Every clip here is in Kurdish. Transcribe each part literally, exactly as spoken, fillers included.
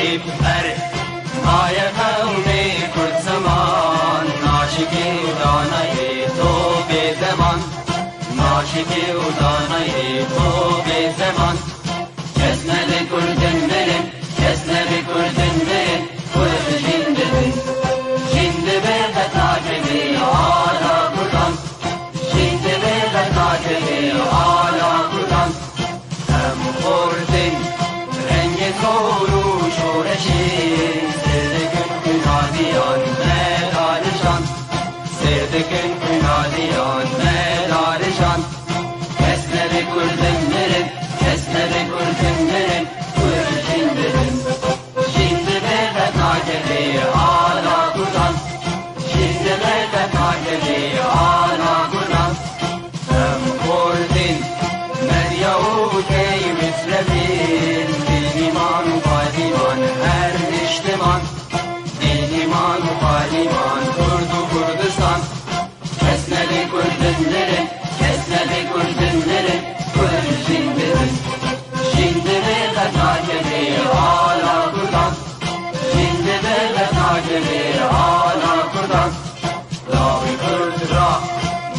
Ber maye qewmê Kurd ziman, naşikê û danayê to bê deman, naşikê û danayê to bê deman. Kes nebe Kurdin mirin, kes nebe Kurdin mirin, Kurd jin dibin. Jin dibe qet nakeve ala Kurdan, jin dibe qet nakeve ala Kurdan. Em xortin rengê zor û şoreşê, sêr dikin xwîna diyan me darijan, sêr dikin xwîna diyan me darijan. Kes nebe Kurdin mirin, kes nebe Kurdin mirin, Kurd jin dibin. Jin dibe qet nakeve ala Kurdan, jin dibe qet nakeve ala Kurdan. Em xortin medya û key mislevin, bînîman û padîman her niştiman, bînîman û padîman Kurd û Kurdistan. Kes nebe Kurdin mirin, kes nebe Kurdin mirin, Kurd jin dibin. Jin dibe qet nakeve ala Kurdan, jin dibe qet nakeve ala Kurdan. Lawê Kurd ra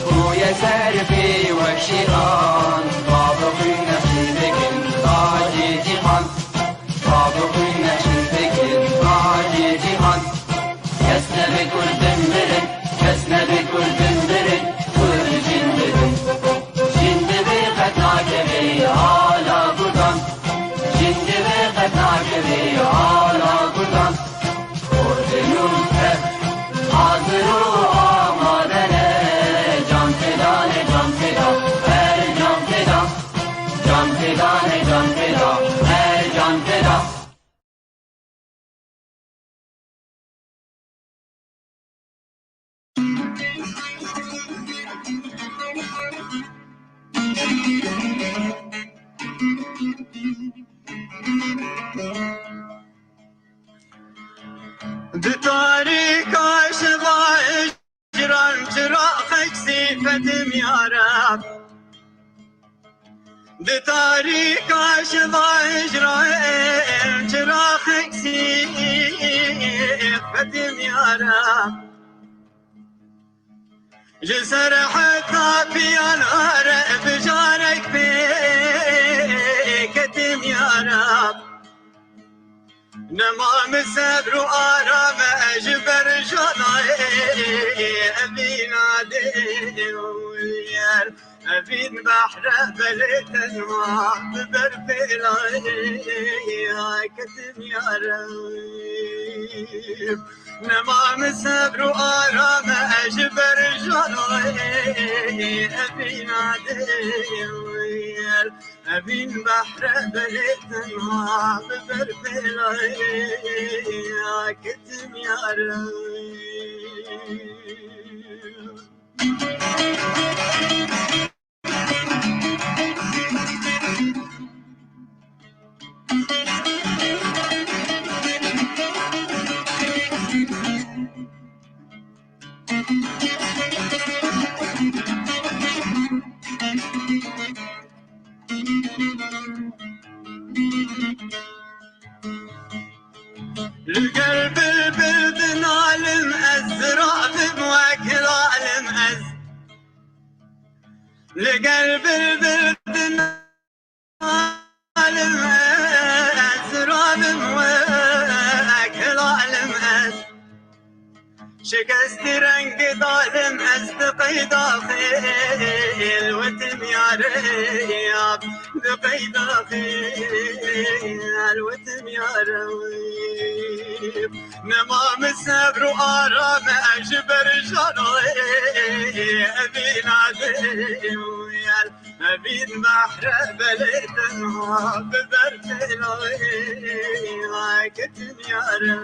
bûye ser pê wek şêxan, bab û xwîn nexşî dikin tacê cîhan, bab û xwîn nexşî dikin tacê cîhan. Kes nebe Kurdin mirin, kes nebe Kurdin mirin, Kurd jin dibin. Jin dibe qet nakeve ala Kurdan, jin dibe qet nakeve ala Kurdan. Kurdin û Kurd hazir û amade ne, can feda ne, can feda, her can feda. Can feda ne, can feda, her can feda. Di tarîka şeva hicran çiraxek sîfetim ya Reb. Di tarîka şeva hicran çiraxek sîfetim ya Reb. Ji ser heta piyan are bi carek pê ketim ya Reb. Nema min sebr û arame ji ber janayê evîna dê û yer. Evîn behre belê tenha bi ber pêlayê ketim ya Reb. Nema min sebr û arame ji ber janayê evîna dê û yer. Evîn behre belê tenha bi ber pêlayê ketim ya Reb. Li gel bilbil dinalim ez, zirabim wek lalim ez. Li gel bilbil dinalim ez, zirabim wek lalim ez. Şikestî rengê dalim ez di qeyda xêl, wetim yare ya, di qeyda xêl, wetim yare. Nema min sebr û arame ji ber janoyê evîna dê û yer. Evîn behre belê tenha bi ber pêlayê ketim ya Reb.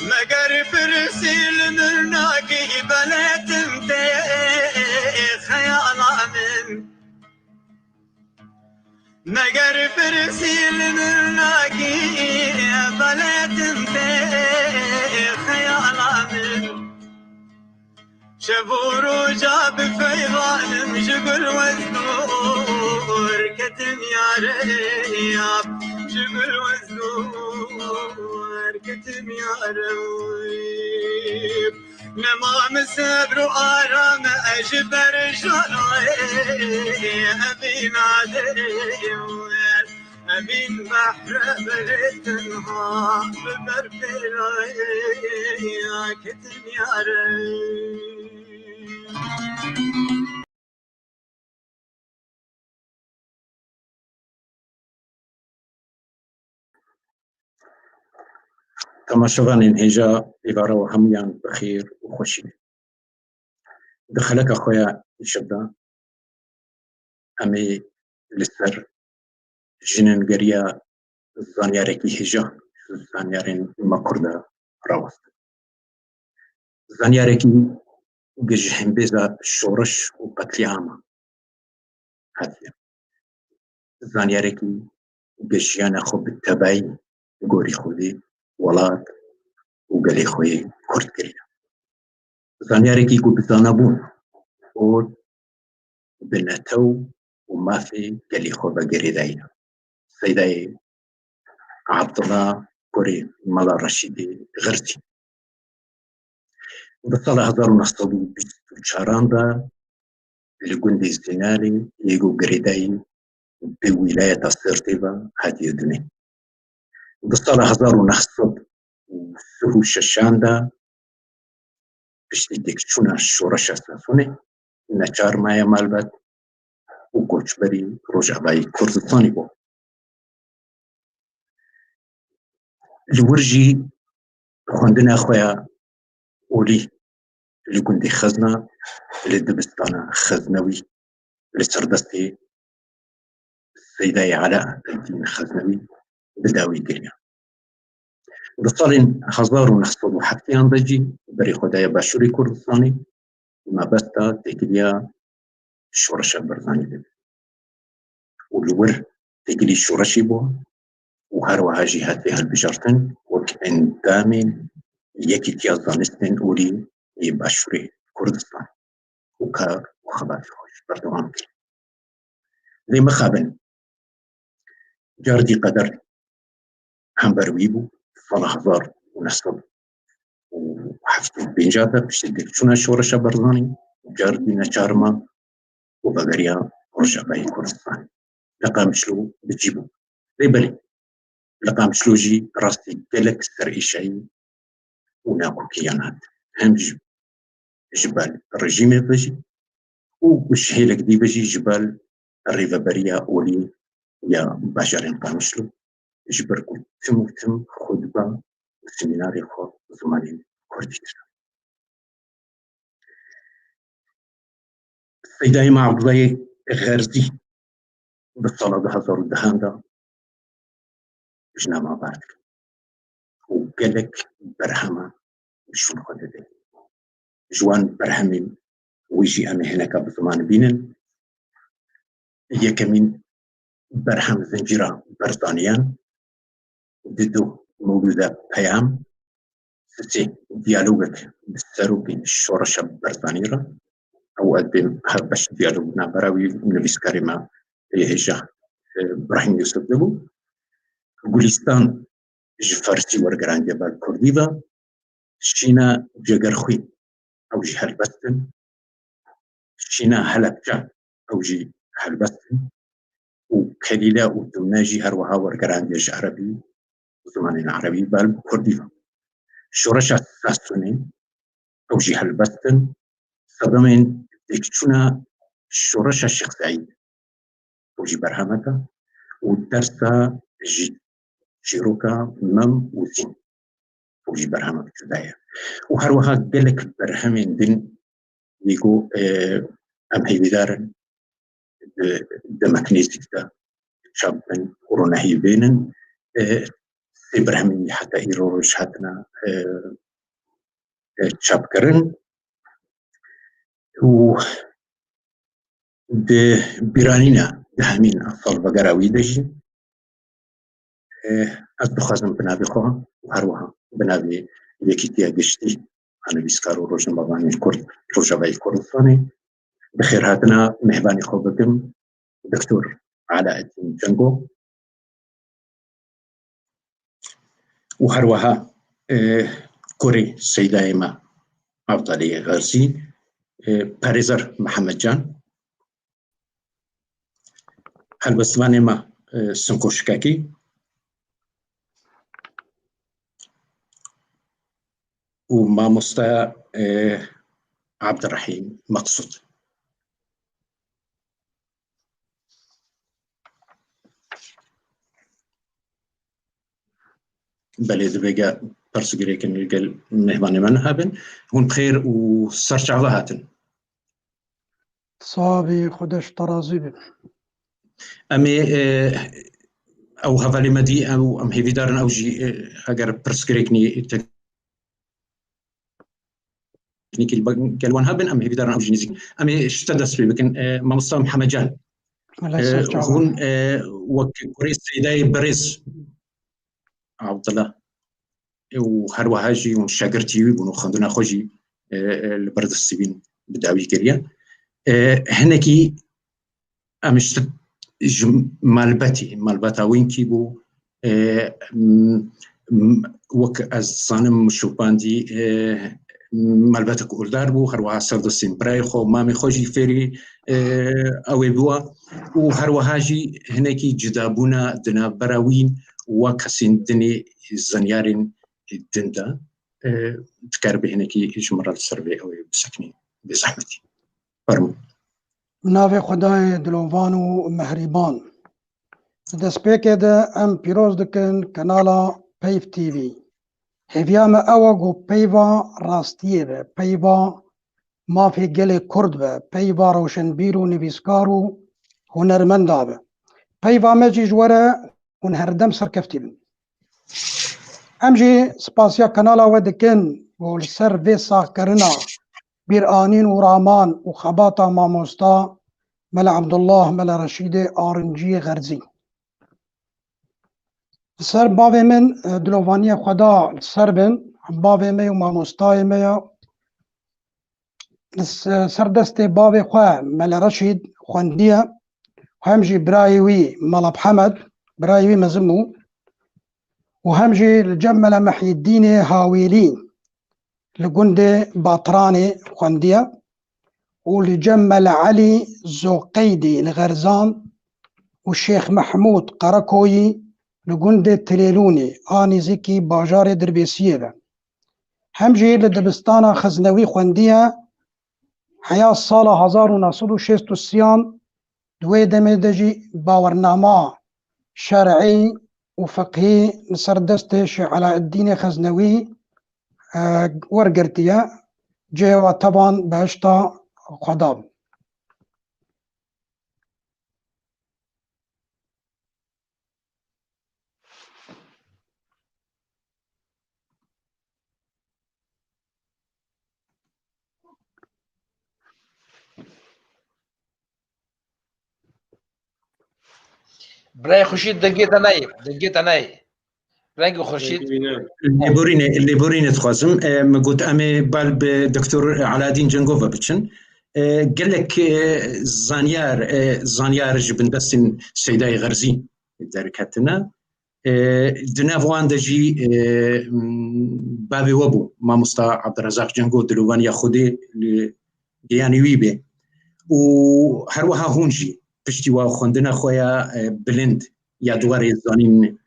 Meger pirsî li min nakî beletim tê xeyala min. Meger pirsî li min nakî beletim tê Şev û roja bi feyxanim ji gul wezgor ketim yare yab, ji gul wezgor ketim yare. Nema min sebr û arame ji ber janayê evî nadê. Evîn behre belê tenha bi ber pêrayê ya ketim yare. Temaşevanên hêja, êvara we hemûyan bi xêr û xweşî be. Di xeleka xwe ya îşev de em ê li ser jinên geriya zanyarekî hêja, zanyarên me Kurd de rawestin. Zanyarekî ku ji hembêza şoreş û qetlîama hatiye. Zanyarekî ku jiyana xwe bi tevayî li gorî Xwedê, welat û gelê xwe yê Kurd kiriye. Zanyarekî ku bi zanabûn û bi netew û mafê gelê xwe ve girêdayî ne. Seydayê Abdullah kurê Mela Reşîdê Xirzî. Di sala hezar û neh sed û bîst û çaran de li gundê Zînalê yê ku girêdayî bi wîlayeta Sêrtê ve hatiye dinê. Di sala hezar û neh sed û sih û şeşan de piştî têkçûna şoreşa Sasûnê neçar maye malbat û koçberî Rojavayê Kurdistanê bû. Li wir jî xwendina xwe ya olî li gundê Xezna, li dibistana Xeznewî, li serdestê Seydayê Ela Eddîn Xeznewî bi dawî kiriye. Di salên hezar û neh sed û heftiyan de jî berê xwe daye Başûrê Kurdistanê, mebesta têkiliya Şoreşa Barzanî de. Û li wir têkilî şoreşê bû û her wiha jî hatiye hilbijartin wek endamên Yekîtiya Zanistên Olî yê Başûrê Kurdistanê û kar û xebatê xwe jî berdewam kir. Lê mixabin, cardî qeder hember wî bû. Sala hezar û neh sed û heft û pêncî de piştî têkçûna Şoreşa Barzanî, cardî neçar ma û vegeriya Rojavayê Kurdistanê. Li Qamişlo bi cî bû. Lê belê, li Qamişlo jî rastî gelek serêşayî û nakokiyan hat. Hem ji, ji ber rejîmê ve jî û ji hêlek dî ve jî ji ber rêveberiya olî ya bajarên Qamişlo, ji ber ku tim û tim xutbe û semînarê xwe zimanê kurdî kir. Seydayê me Abdullahê Xerzî di sala du hezar û dehan de jina me bar dike û gelek berhema ji xwe dide. Ji wan berhemên wî jî em ê hineka bi ziman bînin. Yekemîn berhem Zincîra Berzaniyan, didu Mewlûda Peyam, sisê diyalogek bi serokên Şoreşa Berzanî re. Ew ez dêm her beş diyalog navbera wî û nivîskarê me ê hêja, e, Brahîm Yusuf de bû. Gulîstan ji Farsî wergerandiye ber Kurdî ve. Şîna Cegerxwîn, ew jî helbest in. Şîna Helebçe, ew jî helbest in. Û Kelîle û Dumne jî her wiha wergerandiye ji Erebî, zimanên Erebî ber bi Kurdî ve. Şoreşa Sasûnê, ew jî helbest in. Sedemên têkçûna Şoreşa Şêx Seîd, ew jî berhemek e. Û dersa ji çîroka Mem û Zîn, ew jî berhemek cuda ye. Û her wiha gelek berhemên din yê ku, e, em hêvîdar in di demek nêzîk de çap bin û ronahî bênin. E, sê berhemên wî heta îro roj hatine, e, e, çapkirin û di bîranîna dehemîn a salvegera wî de jî, e, ez dixwazim bi navê xwe û her wiha bi navê Yekîtiya Giştî nivîskar û rojnamevanên Kurd Rojavayê Kurdistanê. Bi xêrhatina mêvanê xwe bikim, Doktor Alaeddîn Cengo. Û her wiha, e, kurê Seydayê me Evdalê Xerzî, e, parêzer Mihemed Can, helbestvanê me, e, Sinko Şikakî û mamosteya, e, Abdurrahîm Meqsûd. Belê, divê ge pirsgirêkin li gel mêvanê me niha bin. Hûn bi xêr û serçava hatin. Saxbî, Xwedê ji te razî be. Em ê, e, ew hevalê me dî, ew em hêvîdar in, ew jî, e, eger pirsgirêk nî, teknîkî li gel wan hebin, em hêvîdar in ew jî nêzîk. Em ê ji te dest pê bikin. E, mamosta Mihemed Can. Belê, e, serçava. Hûn, e, wek kurê Seydayê berêz Abdullah û her wiha jî hûn şagirtî wî bûn û xwendina xwe jî, e, e, li ber destî wî bi dawî kiriye. E, hinekî em ji, ji malbetê, malbeta wî kî bû, e, m-, m-, wek ez dizanim şopandî, e, malbetek oldar bû, her wiha serdestên birayê xwe û mamê xwe jî fêrî, e, ew ê bûa û her wiha jî hinekî cudabûna di navbera wî û wa kesên dinê zanyarên din de, e, dikaribê hinekî ji min re li ser vê ew ê biseknî, bê zehmetî. Fermo. Bi navê Xwedayê dilovan û mehrîban. Di destpêkê de em pîroz dikin kanala Peyv T V. Hêviya me ew e ku peyva rastiyê be, peyva mafê gelê Kurd be, peyva rewşenbîr û nivîskar û hunermenda be. Peyva me jî ji we re hûn herdem serkeftî bin. Em jî spasiya kanala we dikin ku li ser vê saxkirina bîranîn û raman û xebata mamosta Mele Abdullah, Mele Reşîdê Arinciyê Xerzî. Li ser bavê min, e, dilovaniya xwe da li ser bin, bavê me û mamostayê me ya. Li se-, ser destê bavê xwe Mele Reşîd xwendiye, hem jî birayê wî Mala Mihemed, birayê wî mezin bû, û hem jî li cem Mele Mehyîdînê Hawêlî li gundê Batranê xwendiye û li cem Mele Elî Zoqeydî li Xerzan û Şêx Mehmûd Qerekoyî li gundê Tilêlûnê a nêzîkî bajarê Dirbêsiyê ve. Hem jî li dibistana Xeznewî xwendiye, heya sala hezar û neh sed û şêst û sêyan, di wê demê de jî bawernama şer'î û fiqhî li ser destê Şêx Elaeddînê Xeznewî, e, wergirtiye, cihê wa tevan behişta Xweda be. Birayê Xurşîd, dengê te nayê, dengê te nayê. Rengê Xurşîd. Lêborînê, lêborînê dixwazim. E, min got em ê bal bi Doktor Aladîn Cengo ve biçin. E, gelek, e, zanyar, e, zanyar ji bin destên Seydayê Xerzî derketine. E, di nav wan de jî, e, m, bavê we bû, mamosta Abdurezaq Cengo, dilovaniya Xwedê li giyanê wî bê. Û her wiha hûn jî piştî wa xwendina xwe ya, e, bilind ya di warê zanîn,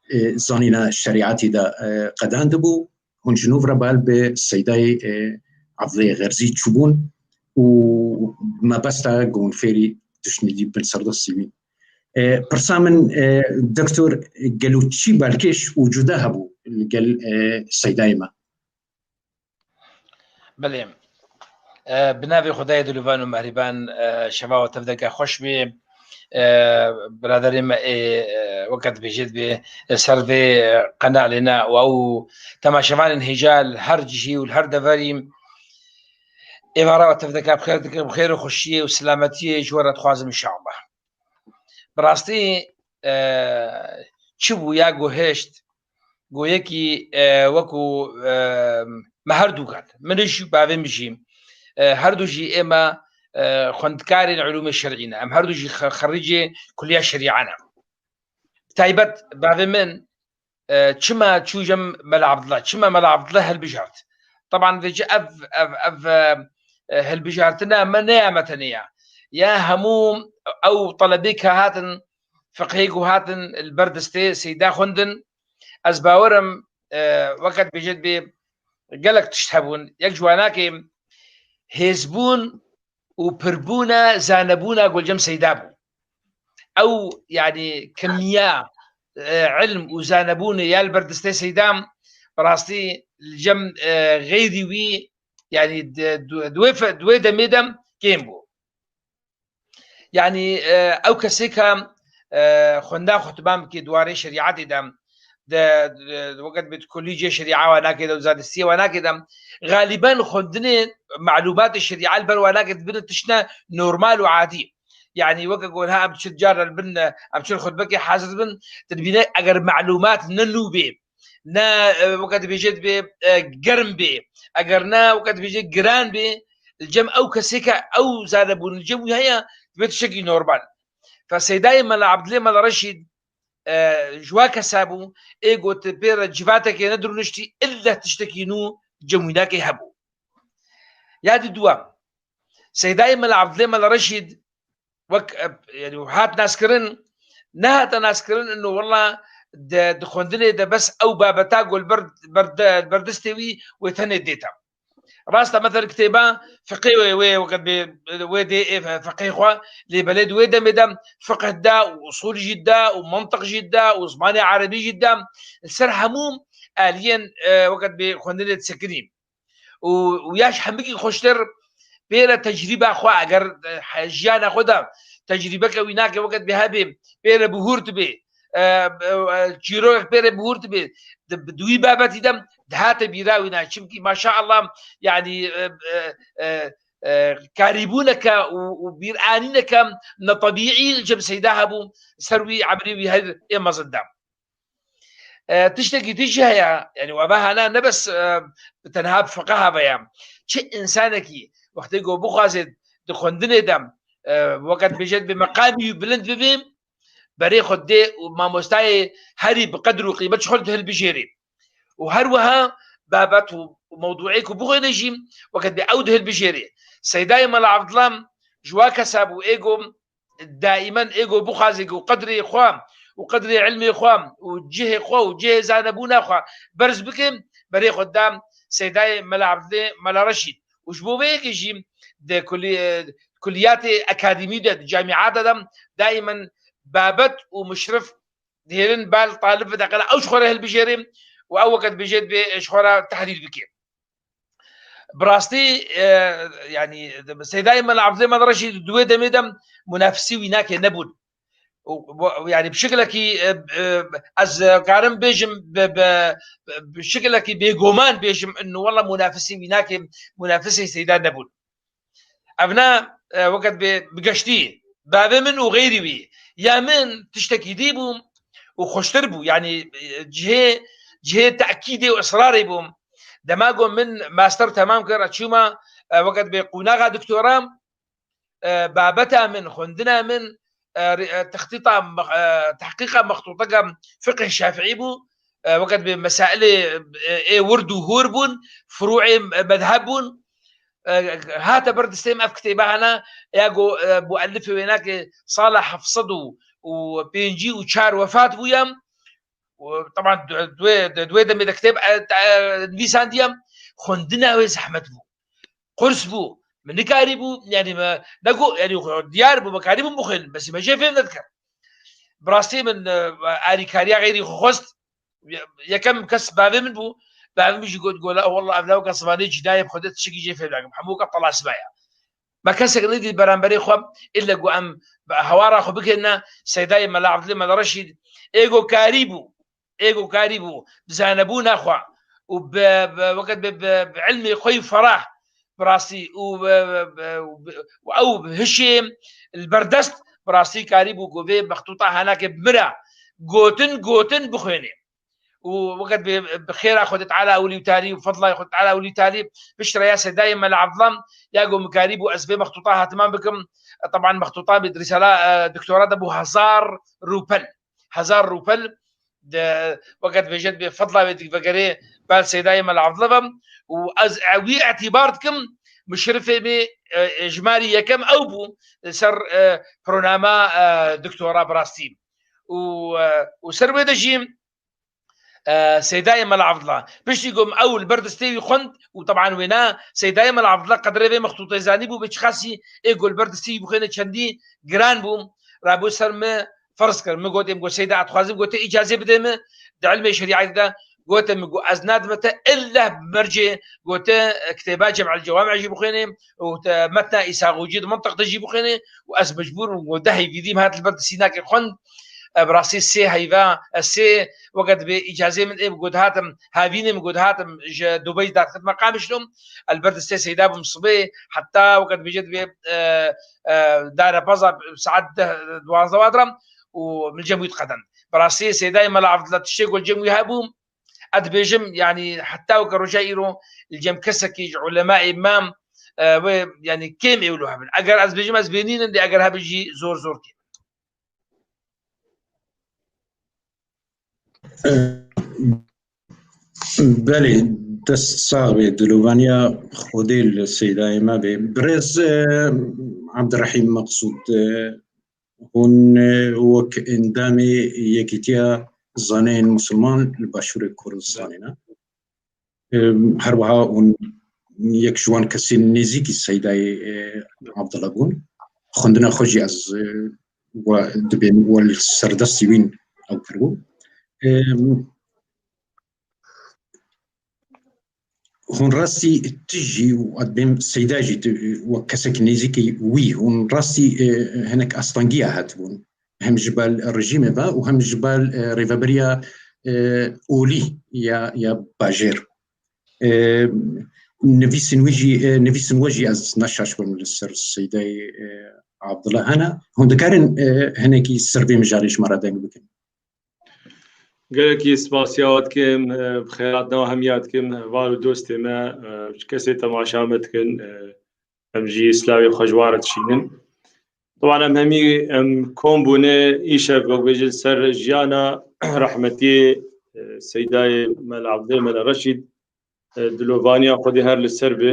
e, zanîna şerîetî de, e, qedandibû, hûn ji nû re bal bi Seydayê, e, Evdalê Xerzî çûbûn û mebesta ku hûn fêrî tiştnî dî bin serdestî wî. E, pirsa min, e, Doktor, gelo çi balkêş û cuda hebû li gel, e, Seydayê me? Belê. E, bi navê Xwedayê dilovan û mehrîban, e, şeva we tev de ke xweş bê. E, biraderê me ê, e, weke dibêje dibê, e, ser vê, e, qenalê ne û ew temaşevanên hêja li her cihî û li her deverî êvara we tev de ke bi xêr dike, bi xêr û xweşiyê û selametiyê ji we re dixwazim înşallah. Bi rastî, e, çi bû ya guhişt, go yekî, e, wekû, e, me her du gat. Min jî bavê min jî, e, her du jî ême, e, xwendikarên ulûmê şer'î ne. Em her du jî xe-, xerîcê kuliya şerîa ne. Taybet bavê min, e, çima çû cem Mela Abdullah? Çima Mela Abdullah hilbijart? Teban vêce ev, ev, ev, e, e, hilbijartina me ne ya me tenê ya. Ya hemû ew telebê ke hatin, fiqhê ku hatin li ber destê Seyda xwendin, ez bawer im, e, weke dibêje dibê gelek tişt hebûn. Yek ji wanakê hêzbûn û pirbûna zanebûna ku li cem Seyda bû. Ew, yanî, kimiya, e, ilm û zanebûnê ya li ber destê Seyda, bi rastî li cem, e, xeyrî wî, yanî, di, di, di wê fe-, di wê demê de kêm bû. Yanî, e, ew kesê ke, e, xwenda xwe timan bike di warê şerîetê de, di, di, weke dibê di kulîcê şerîa wanakê de û zadistiya wanakê de, xalîben xwendinê malûmatê şerîa li ber wanakê dibine tiştine normal û adî. Yanî weke ku niha em çil car li bin, em çil xutbekê hazir bin, tu dibîne eger malûmat ne nû bê, ne, e, weke dibêje dibê, e, germ bê, eger ne weke dibêje giran bê, li cem ew kesê ke ew zanebûn li cem wî heye, dibê tiştekî normal. Fe Seydayê Mela Abdilê Mela Reşîd, e, ji wa kesa bû, ê got pê re civatekê nedirûniştî, ille tiştekî nû cem wî nakê hebû. Ya di duwa, Seydayê Mela Abdilê Mela Reşîd wek, e, yanî hat naskirin, nehate naskirin ino wela di, di xwendinê de bes ew babeta ku li ber, ber de, ber destê wî wê tenê dêta. Rast e, mesela kitêba fiqê wê, wê weke dibê, wê dê ê fe-, fiqê xwe, lê belê di wê demê de fiqh da û usul jî da û mantiq jî da û zimanê erebî jî da. Li ser hemû aliyên, e, weke dibê xwendinê disekinî. Û, û ya ji hemikî xweştir pê re tecrîba xwe, eger, e, he-, jiyana xwe de tecrîbeke wî nake weke dibê hebê, pê re bihûrt bê, e, e, e, çîrokek pê re bihûrt bê, di, di wî babetî de dihate bîra wî na. Çimkî maşaallah, yanî, e, e, e, e, karîbûneke û, û bîranîneke netebîî li cem Seyda hebû, ser wî emrê wî her ê mezin de. E, tiştekî din jî heye, yanî we ve hana ne bes, e, bi tenha bi fiqha ve ye. Çi însanekî wextê ku bixwaze di xwendinê de, e, weke dibêje dibê meqamî wî bilind bibê, berê xwe dê û mamostayê herî bi qedir û qîmet ji xwe dihilbijêrê. Û her wiha babet û mewdûê ku bixwêne jî weke dibê ew dihilbijêrê. Seydayê Mela Abdullah ji wa kesa bû ê ku daimen ê ku bixwaze ku qedrê xwe û qedrê ilmê xwe û cihê xwe û cihê zanebûna xwe berz bike, berê xwe da Seydayê Mela Abdilê Mela Reşîd. Û ji bo vê yekê jî di kulî-, kuliyatê akademî de, di camîata de daimen babet û muşrif dihêlin bal talib ve deqela ew ji xwe re hilbijêrê û ew weke dibêje dibê ji xwe re tehlîl bike. Bi rastî, e, yanî Seydayê Mela Abdulê Mela Reşîd di wê demê de munafisî wî nake nebûn. Û, û, yanî bi şekilekî, e, e, ez karim bêjim bi, bi, bi şekilekî bêgoman bêjim ino wela munafisî wî nake, munafisê Seyda nebûn. Ev ne, e, weke dibê bi geştî, bavê min û xeyrî wî. Ya min tiştekî dî bû û xweştir bû. Yanî, e, cihê, cihê tekîdê û israrê bû. Dema ku min master temam kir, ez çûma, e, weke dibê qûnaxa doktora, e, babeta min, xwendina min, e, rê-, e, textîta mex-, e, tehqîqa mextûteke fiqhê şafiî bû. E, weke dibê mesailê, e, ê wird û hûr bûn, furûê, e, medheb bûn. E, hate ber destê min ev kitêbe hene, ya ku, e, muellifê wê nake sala heft sed û pêncî û çar wefat bûye. Û, teban, di, di wê, di, di wê demê de kitêb, e, e, nivîsandiye, xwendina wê zehmet bû. Qurs bû. Min nikarîbû, yanî me, ne ku, yanî xwe diyar bû, me karîbû bixwînin, besî me jê fêm nedikir. Bi rastî min, e, alîkariya xeyrî xwe xwest. Ye-, yekem kes bavê min bû. Bavê min jî got, gola, "Wallah, ev lawka zimanê cînayê bi xwedê tiştekî jê fêm nakim. Hemû weke telasma ye." Me kesek nedît beramberê xwe, îlle ku em bi hewara xwe bikêne, Seydayê Mela Abdilê Mela Reşîd, ê ku karîbû, ê ku karîbû, bi zanebûna xwe û bi, bi, weke bi, bi, bi ilmê xwe yî ferah, bi rastî, û bi, bi, bi, û bi, û ew bi hişê li ber dest, bi rastî karîbû ku vê mextûta hanakê bi min re gotin, gotin bixwêne. û wekî bi xêra Xwedê Teala ewlî û talî û fedla Xwedê Teala ewlî û talî piştre ya Seydayê Mela Evdila ya ku min karîbû ez vê mextûta hatiman bikim. Teban mextûta bi risala, e, doktora de bû hezar rûpel. Hezar rûpel de wekî dibêje bi fedla wê vegerê bal Seydayê Mela Evdila ve û ez wî îtîbar dikim, muşrifê me, e, jimarî yekem ew bû li ser, e, pronama, e, doktora bi rastî. Û, e, û ser wê de jî, e, Seydayê Mela Evdila. Piştî ku ew li ber destê wî xwend û teban wêna Seydayê Mela Evdila qedrê vê mextûtê zanî bû, bi çiqasî ê ku li ber destê wî bixwêne çendî giran bû. Rabû ser min ferz kir. Min got, êm got, Seyda, ez dixwazim, got, te îcazê bide min di ilmê şerîetê de. Gote min, got, ez nadime te illa bi mercê, got, te kitêba Cem'el Cewami'ê jî bixwêne û te metna Îsagûcî di mintiq de jî bixwêne û ez mecbûr im, got, deh heyvî dîm hat li ber destî nake xwend. E, bi rastî sê heyva, e, sê weke dibê îcazê min ê, got, hatim havînê min, got, hatim ji Dubey derketim Qamişlo. Ez li ber destê Seyda bûm sibê, heta weke dibêje dibê, e, e, darepeza saet deh, duwazdeh wa dira û min cem wî diqedand. Bi rastî Seydayê Mela Evdila tiştê ku li cem wî hebû, ez dibêjim, yanî heta weke roja îro li cem kesekî ji ulemayê me, e, wê, yanî kêm ê wilo hebin. Eger ez bêjim ez bênînim, lê eger hebin jî zor zor kêm. Belê, dest sax bê, dilovaniya Xwedê li Seydayê me bê. Birêz, e, Abdurrahîm Meqsûd, e, hûn, e, wek endamê Yekîtiya Zaneyên Musulman li Başûrê Kurdistanê ne? E, her wiha hûn yek ji wan kesên nêzîkî Seydayê, e, Abdullah bûn. Xwendina xwe jî ez, e, we dibêm we li serdestî wîn ew kiribû. E, hûn rastî tu jî û ez dibêm Seyda jî tu, wek kesek nêzîkî wî, hûn rastî, e, hinek astengiya hatibûn. Hem ji ber rejîmê ve û hem ji ber, e, rêveberiya, e, olî ya, ya bajêr. E, nivîsên wî jî, e, nivîsên we jî ez ne şaş bûm li ser Seydayê, e, Abdullah hene. Hûn dikarin, e, hinekî ser vê mijarê ji me re deng bikin? Gelekî spasiya we dikim, e, bi xêr hatina we hemiya dikim, heval û dostê me, e, kesê temaşa me dikin, e, em jî slavê xwe ji wan re dişînin. Teban em hemî em kom bûne îşev, wek bêje, li ser jiyana rehmetiyê, e, Seydayê Mela Evdê Mela Reşîd, e, dilovaniya Xwedê her li ser be.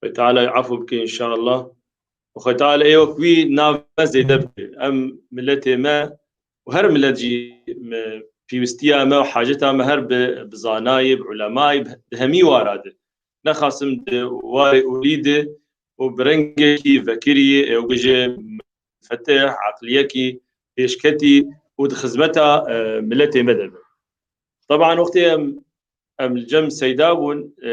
Xwedê Teala efû bike înşallah. Û Xwedê Teala ê wek wî navê me zêde bike. Em miletê me û her milet jî me, pêwistiya me û haceta me her bi, bi zanayê, bi ulemayê, bi, di hemî wara de. Nexasim di warê olî de û bi rengekî vekirî, ê, û bêje fetih, eqliyekî pêşketî û di xizmeta, e, miletê me de be. Teban wextê em, em li cem Seyda bûn, e,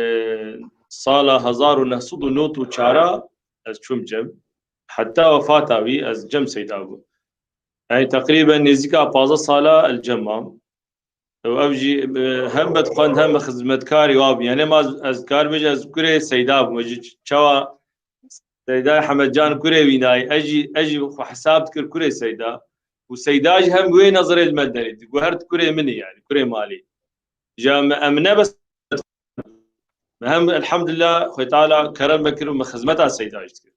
sala hezar û neh sed û nod û çar a ez çûm cem. Heta wefata wî ez cem Seyda bûm. Yani teqrîben nêzîka pazdeh sala el cem mam. Ew, ev jî, e, hem bi xwend hem bi xizmetkarî wa bû. Yani ma ez, ez kar bêje ez kurê Seyda bûm. Ji çawa Seydayê Hemedcan kurê wî nayê. Ez jî, ez jî xwe hesab dikir kurê Seyda. Û Seyda jî hem wê nezirê li me derê. Digot her tu kurê min î yani, kurê malê. Ji em, em ne bes me hem elhamdulillah Xwedê Teala kerem me kir û me xizmeta Seyda jî dikir.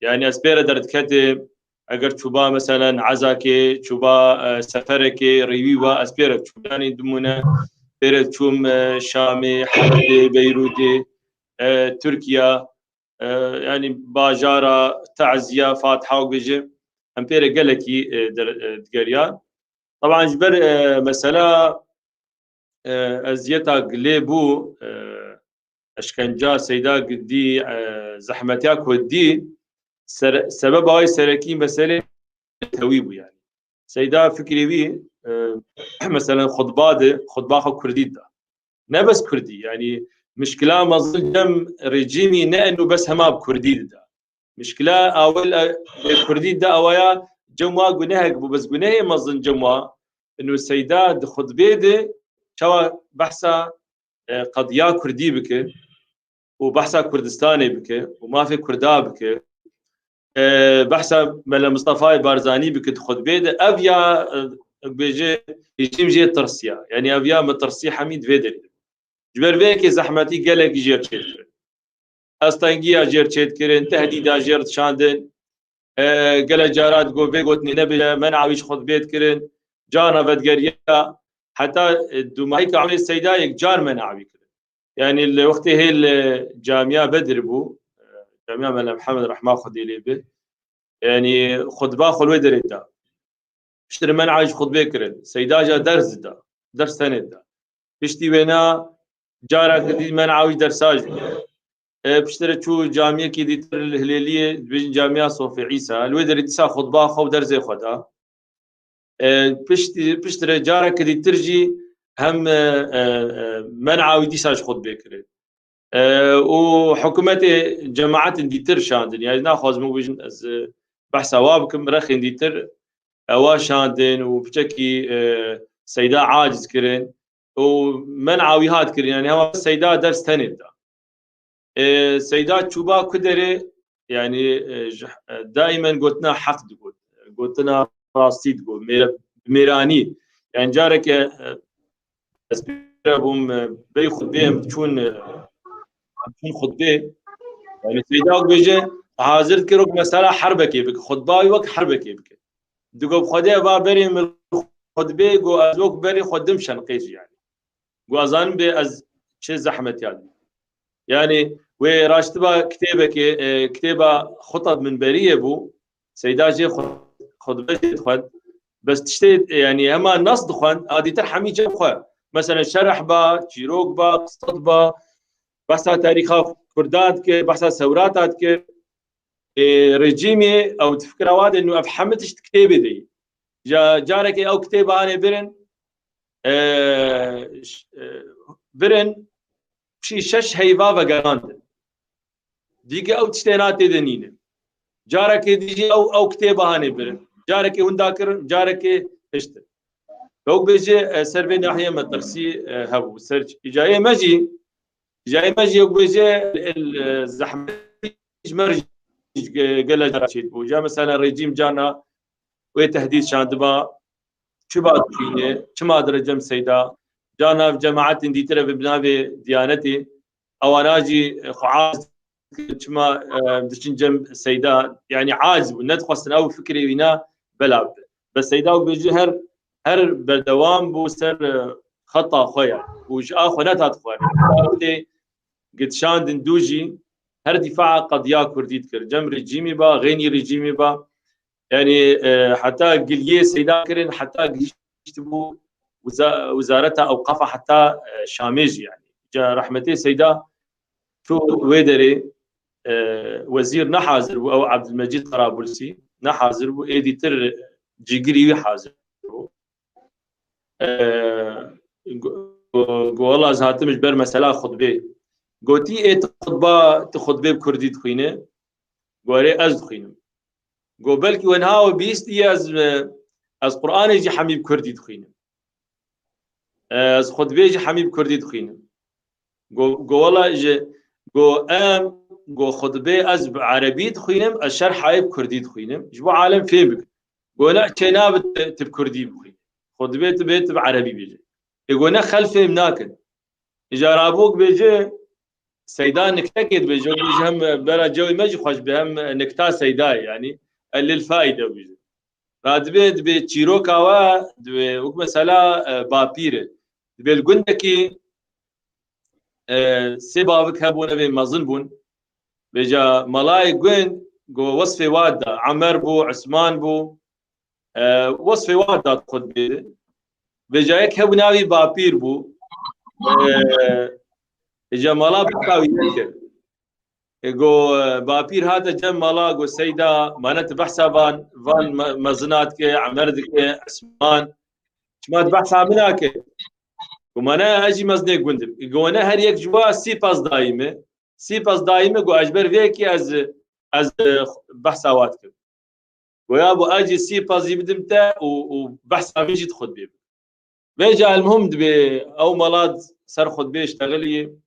Yani ez pê re derdiketê, eger çûba meselen ezakê, çûba, e, seferekê, rêwî wa ez pê re çûm. Yani dimûne pê re çûm, e, Şamê, Helebê, Beyrûtê, e, Tirkiya, e, yani bajara, teziya, fatiha û bêje, em pê re gelekî, e, der-, e, digeriyan. Teban ji ber, e, mesela, e, eziyeta gilê bû, e, eşkenca Seyda dî, e, zehmetiya ku dî, ser-, sebeba wê serekî meselê tewî bû yani. Seyda fikrê wî, e, meselen xutba de, xutba xwe kurdî dida. Ne bes kurdî, yani mişkila mezin cem rejîmî ne eno bes hema bi kurdî dida. Mişkila awil, e, kurdî dida awaya cem wa gunehek bû, bes gunehê mezin cem wa eno Seyda di xutbê de çawa behsa, e, qediya kurdî bike û behsa Kurdistanê bike û mafê kurda bike, e, behsa Mele Mistefayê Barzanî bike di xutbê de, ev ya, e, bêje, rejîm jê tirsiya. Yanî ev ya metirsî hemî di vê derê. Ji ber vê yekê zehmetî gelekî jê re çêdikirin. Astengiya jê re çêdikirin, tehdîda jê re dişandin. E, gele cara digot vê gotinê nebêje, men'a wî ji xutbê dikirin. Carna vedigeriya, heta, e, dûmahîka emrê Seyda yek car men'a wî kirin. Yanî li wextê hê li camiya Bedir bû, e, camiya Mela Mihemed rehma Xwedê lê be. Yanî xutba xwe li wê derê da. Piştre men'a ji xutbê kirin. Seyda jî ders dida. Ders tenê dida. Piştî wêna careke dî men'a wî dersa jî. E, piştre çû camiyekî dîtir li Hilêliyê, dibêjin camiya Sofê Îsa. Li wê derê dîsa xutba xwe û dersê xwe da. E, piştî, piştre careke dîtir jî hem, e, e, e, men'a wî dîsa ji xutbê kirin. E, û hikûmetê cemaetên dîtir şandin. Yanî naxwazim bibêjin ez, e, behsa wa bikim, rexên dîtir ewa şandin û piçekî, e, Seyda aciz kirin û men'a wî hat kirin. Yanî hema Seyda ders tenê da. E, Seyda çûba ku derê, yanî, e, ji, e, daimen gotina heq digot, gotina rastî digot, mêre-, mêranî. Yanî careke, e, ez pêre bûm, e, bey xutbê em çûn, e, em çûn xutbê. Yanî Seyda bêje, hazir dikir wek mesela herbekê bike, xutba wî wek herbekê bike. Digot, bi Xwedê va berê min xutbê, got, ez wek berê xwe dim şenqê jî yanî. Got, ez zanim bê ez çi zehmetiya dibî. Yanî wê raştiba kitêbekê, e, kitêba Xutab Minberiyê bû. Seyda jê xwe-, xutbe jê dixwend. Bes tiştê, e, yanî hema nas dixwend, a dîtir hemî cem xwe. Mesela şerh ba, çîrok ba, qisset ba, behsa tarîxa Kurda dikir, behsa sewrata dikir. E, rejîmê ew di fikra wa de nû ev hemî tişt kitêbê de yî. Ja, carekê ew kitêba hanê birin, e, ş-, e, birin, şî şeş heyva vegerandin. Dîke ew tiştê na tê de nîne. Carekê dî jî ew, ew kitêba hanê birin. Carekê winda kirin, carekê piştin. Ew bêje, e, ser vê nahiyê me tirsî, e, hebû. Ser îcayê me jî, îcayê me jî ew bêje, el, e, zehmet ji me re jî ge-, gele cara çêdibû. Ja mesela rejîm carna wê tehdîd şandiba, çima dixwîne, çima dire cem Seyda, carna ev cemaetên dîtir ev bi navê Diyanetê, ewana jî xwe aciz dikin, çima, e, diçin cem Seyda, yanî aciz bû, nedixwestin ew fikrê wîna belav be. Bes Seyda û bêjî her, her berdewam bû ser, e, xeta xwe ya. Û ji a xwe netat xwe. Wextê gidişandin dû jî her dîfaa qediya Kurdî dikir. Cem rejîmî ba, xênî rejîmî ba. Yanî, e, heta giliyê Seyda kirin, heta gihiştibû wiza-, wizareta ewqafa heta, e, Şamê jî yanî. Ca rehmetê Seyda çû wê derê, e, wezîr ne hazir bû, ew Ebdulmecîd Tarabulsî ne hazir bû, êdî tir cîgirî wî hazir bû. E, go-, go-, go wela ez hatim ji ber mesela xutbê. Gotî ê tu xutba, tu xutbê bi kurdî dixwîne? Go erê ez dixwînim. Go belkî wenha we bihîstî ez, e, ez Qur'anê jî hemî bi kurdî dixwînim. E, ez xutbê jî hemî bi kurdî dixwînim. Go, go wela ji, go em, go xutbê ez bi erebî dixwînim, ez şerhayê bi kurdî dixwînim. Ji bo alem fêm bikin. Go ne çênabe tu, tu bi kurdî bixwînî. Xutbê tu bê tu bi erebî bêje. Ê go ne xelk fêm nakin. Îja rabûk bêje, Seyda niktekê dibêje, bêje hem bera cewê me jî xweş be, hem nikta Seydayê, yanî, e, lil faîde bêje. Radibê, dibê çîroka we, dibê wek mesela, e, bapîr e. Dibê li gundekî, e, sê bavik hebûn, evê mezin bûn. Bêja malayê gund, go wesfê wa da, Emer bû, Usman bû, e, wesfê wa da xutbê de. Bêja yek hebû navî bapîr bû. E, êca mala behsa wî nekir. E, go, e, bapîr hate cem mala, go Seyda, mane tu behsa van, van me-, mezina dike, Emer dike, Esman. Çima tu behsa min nake? Go mane ez jî mezinê gund im. E, go ne her yek ji wa sî pez dayî me. Sî pez dayî me, go ez ji ber vê yekê ez, ez, e, behsa wa dikim. Goya bo ez jî sî pezî bidim te û, û behsa vê jî di xutbê bikim. Vêca elmuhim dibê ew mala ser xutbê iştexilî,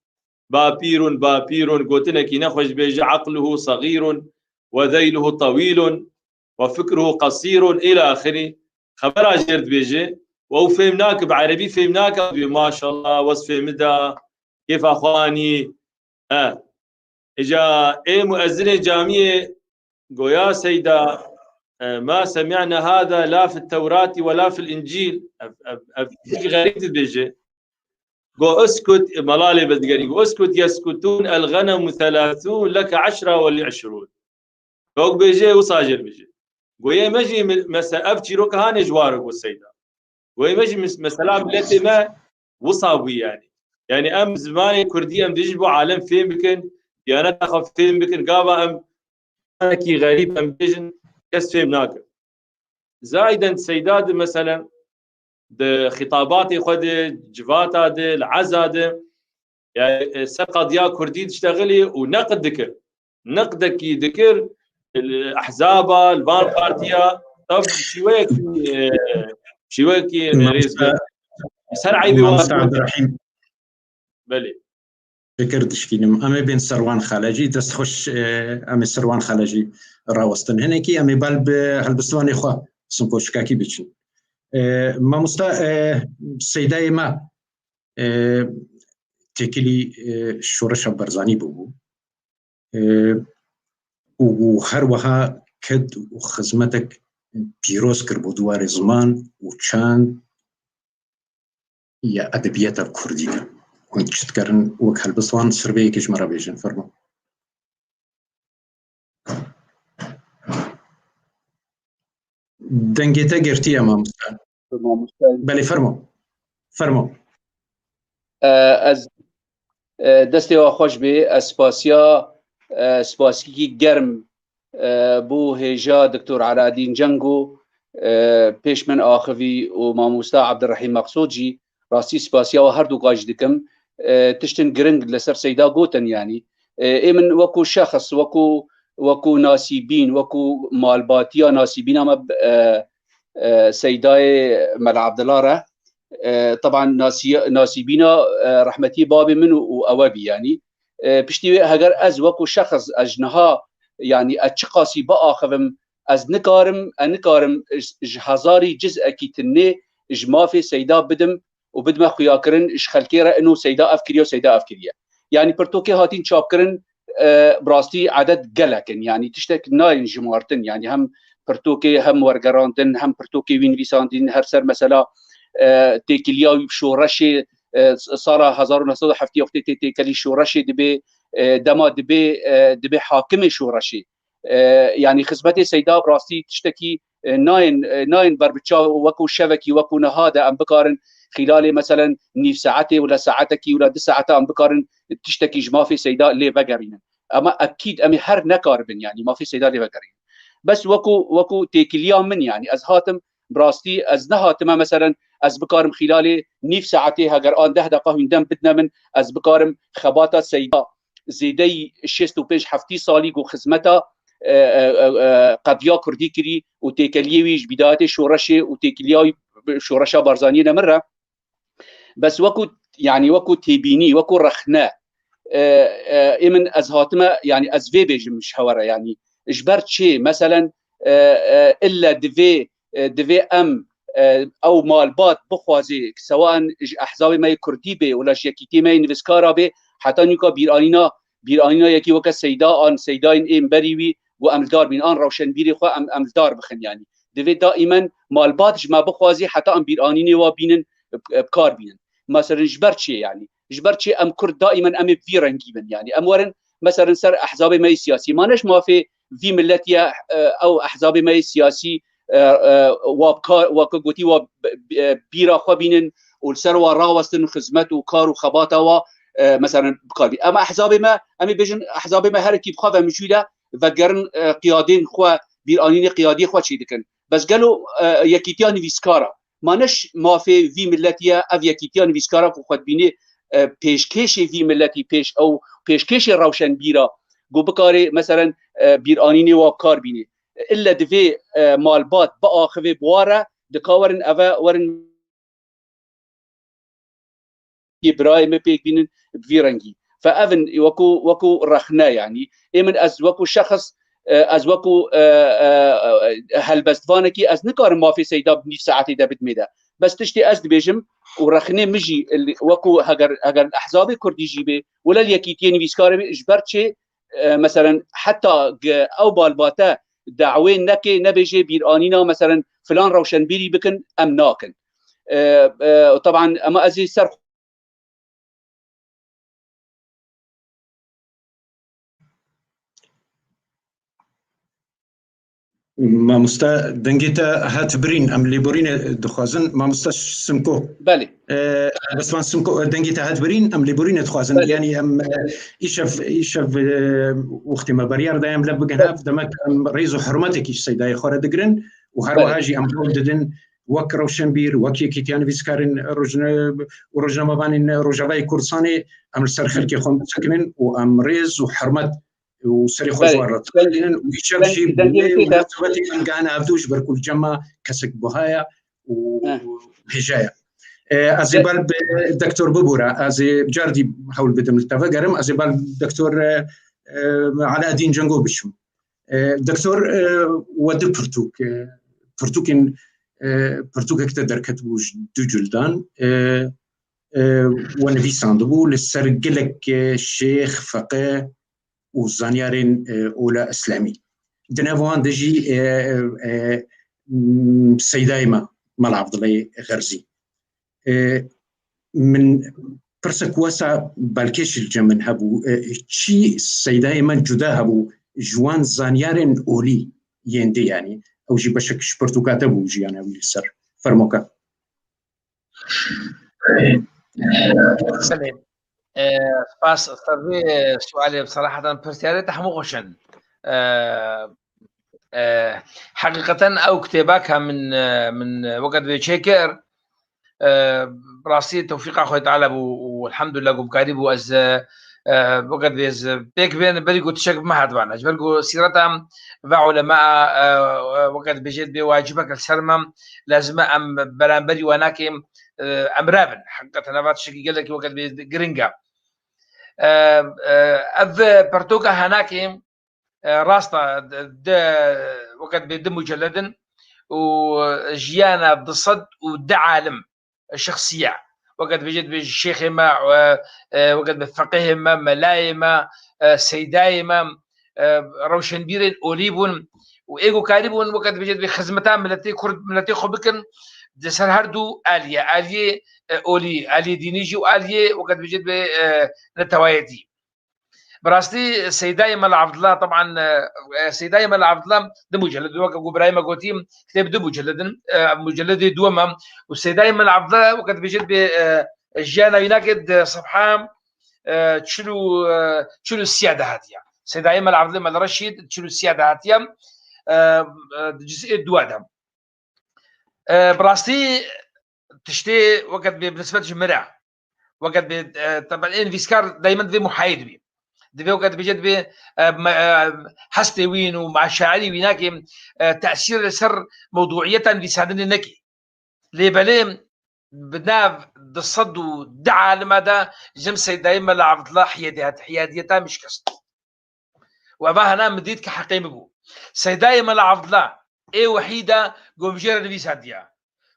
bapîrun, bapîrun, gotinekî nexweş bêje, aqluhu saxîrun we zeyluhu tewîlun we fikruhu qesîrun îla axirî. Xebera jê re dibêje, û ew fêm nake, bi erebî fêm nake, dibê, "Maşallah, wez fêmi da, kêfa xwe anî." He. Îca ê muezzinê camiyê goya Seyda, e, "Ma semi'na hada la fit Tewrati ve la fil İncil." Ev, ev, ev tiştekî xerîb dibêje. Go, "Uskut", e, melalê vedigerî. Go, "Uskut yeskutun el ghanemu thelathun leke eşra ve li eşrun." Wek bêje, wisa jê bêje. Go, "Yê me jî me-, mese-, ev çîroka hanê ji war e," go Seyda. Go, "Yê me jî mes-, mesela miletê me wisa bû yani. Yani em zimanê kurdî em dê jî bo alem fêm bikin, diyaneta xwe fêm bikin, gava em wekî xerîb em bêjin, kes fêm nake." Zayden Seyda di, meselen, di xitabatê xwe de, civata de, li eza de, yani, e, ser qadiya kurdî diştexilî û neqd dikir. Neqdekî dikir, li ehzaba, li van partiya, ev şîweyekî, e, şîweyekî rêzgir. Ser eybê wan Mamoste Abdurrahîm. Belê. Şikir dişkînim. Em ê bên Serwan Xalecî, dest xweş, e, em ê Serwan Xalecî rawestin. Hinekî em ê bal bi helbestvanê xwe Sinkoçikakî biçin. E, mamosta, e, Seydayê me, e, têkilî, e, şoreşa Barzanî bûbû. E, û, û her wiha ked û xizmetek pîroz kir bo di warê ziman û çand ya edebiyata kurdî de. Hûn çi dikarin wek helbestvan ser vê yekê ji me re bêjin? Fermo. Dengê te girtiye, mamoste. Mamoste. Belê, fermo. Fermo. E, ez, e, destê we xweş bê. Ez spasiya, e, spasikî germ, e, bo hêja Doktor Aladîn Cengo, e, pêş min axivî û mamosta Abdurrahîm Meqsûd jî, rastî spasiya we her du ka jî dikim. E, tiştin giring li ser Seyda gotin, yanî. E, ê min wekû şexs, wekû, wekû nasîbîn, wekû malbatiya nasîbîna me, e, e, Seydayê Mela Abdullah re, e, teban nasî-, nasîbîna, e, rehmetî babê min û, û ewe bî, yanî. E, piştî wê heger ez wekû şexs, ez ji niha, yanî ez çiqasî biaxivim, ez nikarim, ez nikarim ji, ji hezarî cizekî tinê ji mafê Seyda bidim û bidime xuyakirin ji xelkê re, ino Seyda ev kiriye û Seyda ev kiriye. Yanî pirtûkê hatîn çapkirin, e, bi rastî edet gelek in. Yanî tiştek nayên jimartin. Yanî hem pirtûkê hem wergerandin, hem pirtûkê wî nivîsandin, her ser mesela, e, têkiliya wî bi şoreşê, e, sala hezar û neh sed û heftê wextê tê têkelî şoreşê dibê, e, dema dibê, e, dibê hakimê şoreşê. E, yanî xizmetê Seyda bi rastî tiştekî, e, nayên, e, nayên ber bi çav, wekû şevekî, wekû niha de em bikarin xîlalê meselen nîv saetê wila saetekî wila du saeta em bikarin tiştekî ji mafê Seyda lê vegerînin. Ema ekîd em ê her nekaribin, yanî mafê Seyda lê vegerînin. Bes wekû, wekû têkiliya min, yanî ez hatim, bi rastî ez nehatime meselen ez bikarim xîlalê nîv saetê heger an deh deqa hûn dem bidine min, ez bikarim xebata Seyda zêdeyî şêst û pênc heftî salî ku xizmeta, e, e, e, e, qediya kurdî kirî û têkeliyê wî ji bîdayetê şoreşê û têkiliya wî bi şoreşa Barzaniyê ne min re. Bes wekû, yanî wekû têbînî, wekû rexne, e, e, ê min ez hatime, yanî ez vê bêjim ji hewe re, yanî ji ber çi? Meselen, e, e, ille divê, e, divê em, e, ew malbat bixwazê, sewan ji ehzabê me yê kurdî bê, wila ji yekîtiyê me yê nivîskara bê, heta nûka bîranîna, bîranîna yekî weke Seyda an Seydayên ên berî wî, ku em li dar bînin, an rewşenbîrê xwe em, em li dar bixin, yanî. Divê daîmen malbat ji me bixwazî heta em bîranînê wa bînin, bi, bi kar bînin. Meselen ji ber çi, yanî? Ji ber çi em Kurd daîmen em ê bi vî rengî bin, yanî? Em werin, meselen ser ehzabê me yê siyasî. Ma ne ji mafê vî milletî ye, e, ew ehzabê me yê siyasî, e, e, wa bi kar, wa ku gotî wa bi, bi, e, bîra xwe bînin û li ser wa rawestin xizmet û kar û xebata wa, e, meselen bi kar bînin. Ema ehzabê me, em ê bêjin ehzabê me herekî bi xwe ve mijûl e, vegerin, e, qiyadên xwe, bîranînê qiyadiyê xwe çê dikin. Bes gelo, e, yekîtiya nivîskara, ma ne ji mafê vî milletî ye, ev yekîtiya nivîskara ku xwe dibînê, e, pêşkêşê vî milletî, pêş ew, pêşkêşê rewşenbîra, ku bikarê, meselen, e, bîranînê wa bi kar bînê. Îlle divê, e, malbat biaxivê bi wa re, dika werin eve, werin yê birayê me pêk bînin bi vî rengî. Fe ev in wekû, wekû rexne, yanî. Ê min ez wekû şexs, E, ez wekû, e, e, e, helbestvanekî ez nikarim mafê Seyda bi nîv saetê de bidimê de. Bes tiştê ez dibêjim û rexnê min jî li, wekû heger, heger li ehzabê kurdî jî bê, wele li yekîtiyê nivîskarê bê, ji ber çi, e, meselen heta ge-, ew balbate dawê neke, nebêjê bîranîna, meselen filan rewşenbîrî bikin, em nakin. E, e, teban, ema ez ê ser Mamoste, dengê te hat birîn, em lêborîne dixwazin. Mamoste Simko. Belê. E, Helbestvan Simko, dengê te hat birîn, em lêborîne dixwazin. Belê. Yanî em, e, îşev, îşev, e, wextê me beriyar daye em lev bigin hev, demek em rêz û hurmetekî ji Seydayê xwe re digirin û her Belê. Wiha jî em hewl didin wek rewşenbîr, wek Yekîtiya Nivîskarên Rojne-, û Rojnamevanên Rojavayê Kurdistanê em li ser xelkê xwe bisekinin û em rêz û hurmet û serê xwe ji Belê. Wan re Deng-, dixwînin û îşev deng-, jî bi dengê wê min tê de. Munasebetê em gihane hevdû ji ber ku li cem me kesek buha ye û Heh. Hêja ye. E, ez ê De- ber bi Doktor Bibûra, ez ê cardî hewl bidim li te vegerim, ez ê ber Doktor, e, e, Alaaddin Cengo biçim. E, Doktor, e, we du pirtûk, e, pirtûkên, e, pirtûkek te derketibû ji du cildan, e, e, we nivîsandibû li ser gelek, e, şêx, feqe, û zanyarên, e, ola Îslamî. Di nav wan de jî, e, e, m, Seydayê me, Mela Abdullayê Xerzî. E, min pirsek wesa balkêş li cem min hebû, e, çi Seydayê me cuda hebû ji wan zanyarên olî yên dî, yanî ew jî beşek ji pirtûka te bû, jiyana wî li ser. Fermoka. Belê. E, spas. Ser vê sualê, seraheten pirsiyarê te hemû xweş in. E, e, heqîqeten ew kitêba ka min, e, min, e, weke divê çêkir, e, bi rastî tewfîqa Xwedê Teala bû û elhamdulillah ku bikarî bû ez, e, e, weke divê ez pêk bên, berî ku tiştek bi me hatibana. Ji ber ku sîreta ve ulema, e, e, weke dibêjê divê wacibek li ser me, lazim e em beramberî we nakin, e, em rabin. Heqîqeten eva tiştekî gelekî weke divê giring e. E, e, ev pertoka henakê, e, rast e, de, de, weke divê du mucelledin û jiyana du sed û du alim, e, şexsiye. Weke dibêje, dibêje şêxê me, e, e, weke dibê feqihê me, melayê me, e, seydayê me, e, rewşenbîrên olî bûn û ê ku karî bûn, weke dibêje, dibê xizmeta miletê Kurd, miletê xwe bikin, di ser her du aliyê, aliyê, e, olî, aliyê dînî jî û aliyê, weke dibêje, dibê, e, netewayetî. Bi rastî Seydayê Mela Abdullah, teban, e, e, Seydayê Mela Abdullah du mucelledin, weke ku birayê me gotî, kitêb du mucelledin, e, mucelledê duwem e. Û Seydayê Mela Abdullah, weke dibêje, dibê, e, jiyana wî nake di sefha, e, çil û, e, çil û sîya de hatiye. Seydayê Mela Abdullah Mela Reşîd çil û sîya de hatiye, e, e, di ciz'ê duwa de. E, bi rastî tiştê weke dibê bi nisbet ji min re, weke dibê, e, teben ê nivîskar daymen divê muhayid bî. Divê weke dibêje dibê, e, me, e, hestê wîn û ma şairî wî nake, e, tesîr li ser mewduiyeta nivîsandinê neke. Lê belê bi nav du sed û du alime de jim Seydayê Mela Abdullah hiyadiyet, hiyadiyeta min şikest. Û eva hena min dît ki heqê min bû. Seydayê Mela Abdullah ê wehîd e ku min jê re nivîsandiye.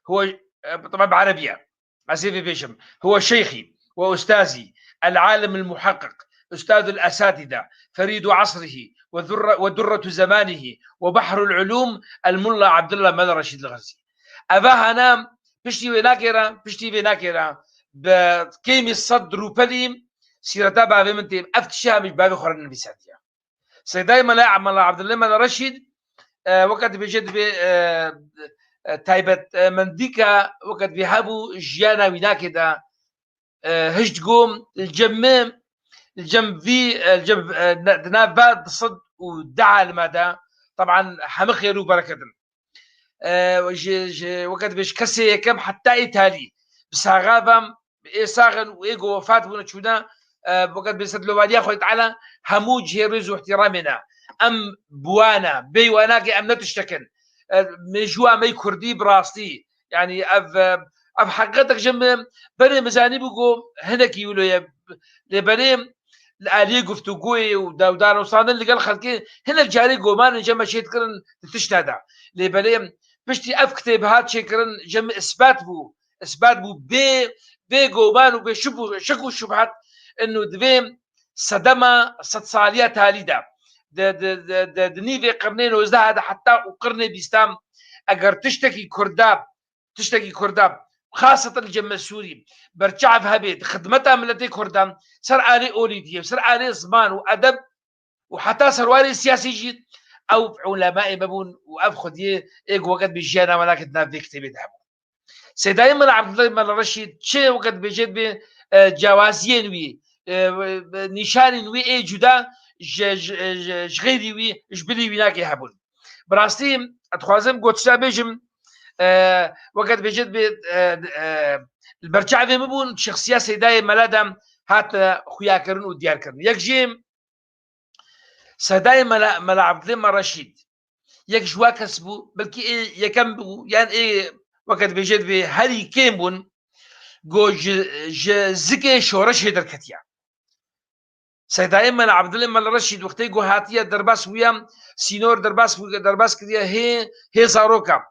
Huwe, e, teban bi erebî ye. Ez ê vê bêjim. Huwe şeyxî ve ustazî, el-alim el-muhakkik, ustaz el-esatîde, ferîdu asrihî ve durre-, ve durretu zemanihî ve behrul ulûm, el-mulla Abdullah Mela Reşîd el-Xerzî. Eva hena piştî wê nakê re, piştî vê nakê re, bi kêmî sed rûpelî sîreta bavê min tê. Ev tiştê hemî ji bavê xwe re nenivîsandiye. Seydayê Mela, Mela Abdullah Mela Reşîd, e, weke dibêje dibê, e, e, taybet, e, mendîka weke dibê hebû jiyana wî nakê de, e, hişt gom, li cem min, li cem vî, e, li cem, e, ne-, di nav va du sed û du alime de, teban hemî xêr û bereket in. E, ji, ji, weke dibê ji kesê yekem heta ê talî. Bi saxa ve ê sax in û ê ku wefat bûne çûne, e, weke dibê ser lovariya Xwedê Teala hemû cihê rêz û ihtiramê ne. Em bi wan e, bê wan nake em ne tiştek in. E, mêjûya me yê kurdî bi rastî, yanî ev, e, ev heqîqetek ji min berê min zanîbû ku hinekî wilo ye. Lê berê li aliyê guftûgoyê û da-, û danûstandin li gel xelkê hinek carê gomanên cem me çêdikirin di tişta de. Lê belê piştî ev kitêb hat çêkirin, cem isbat bû. Isbat bû bê, bê goman û bê şik û, şik û şubhat inu di vê sedema sedsaliya talî de, di, di, di, di, di nîvê qirnê nozdeh de heta û qirnê bîstan, eger tiştekî Kurda, tiştekî Kurda, xaseten li cem me Sûrî, berçav hebe, di xidmeta miletê Kurda, ser alê olîdiyê, ser alê ziman û edeb û heta serwarê siyasî jî, ew ulemayê me bûn û ev xwediyê ê ku weket bi jiyana me nake di nav vê kitêbê de hebû. Seydayê Mela Ebdullah Mela Reşîd çi weke dibêje dibê, e, cewaziyên wî, e, e, nîşanên wî ê cuda ji, ji, ji, ji xêrî wî, ji bilî wî nake hebûn. Bi rastî, ez dixwazim ku tişta bêjim, e, weke dibêje dibê, e, e, li ber çavê min bûn, şexsiya Seydayê Mela de hatine xuyakirin û diyarkirin. Yek jî Seydayê Mela, Mela Ebdulê Me Reşîd. Yek ji wa kes bû, belkî ê yekem bû, yan ê weke dibêje dibê herî kêm bûn, ku ji, ji zikê şoreşê derketiye. Seydayê Mela Ebdulê Me Reşîd wextê ku hatiye derbas bûye, sînor derbas bûye, derbas kiriye hê, hê zaroka.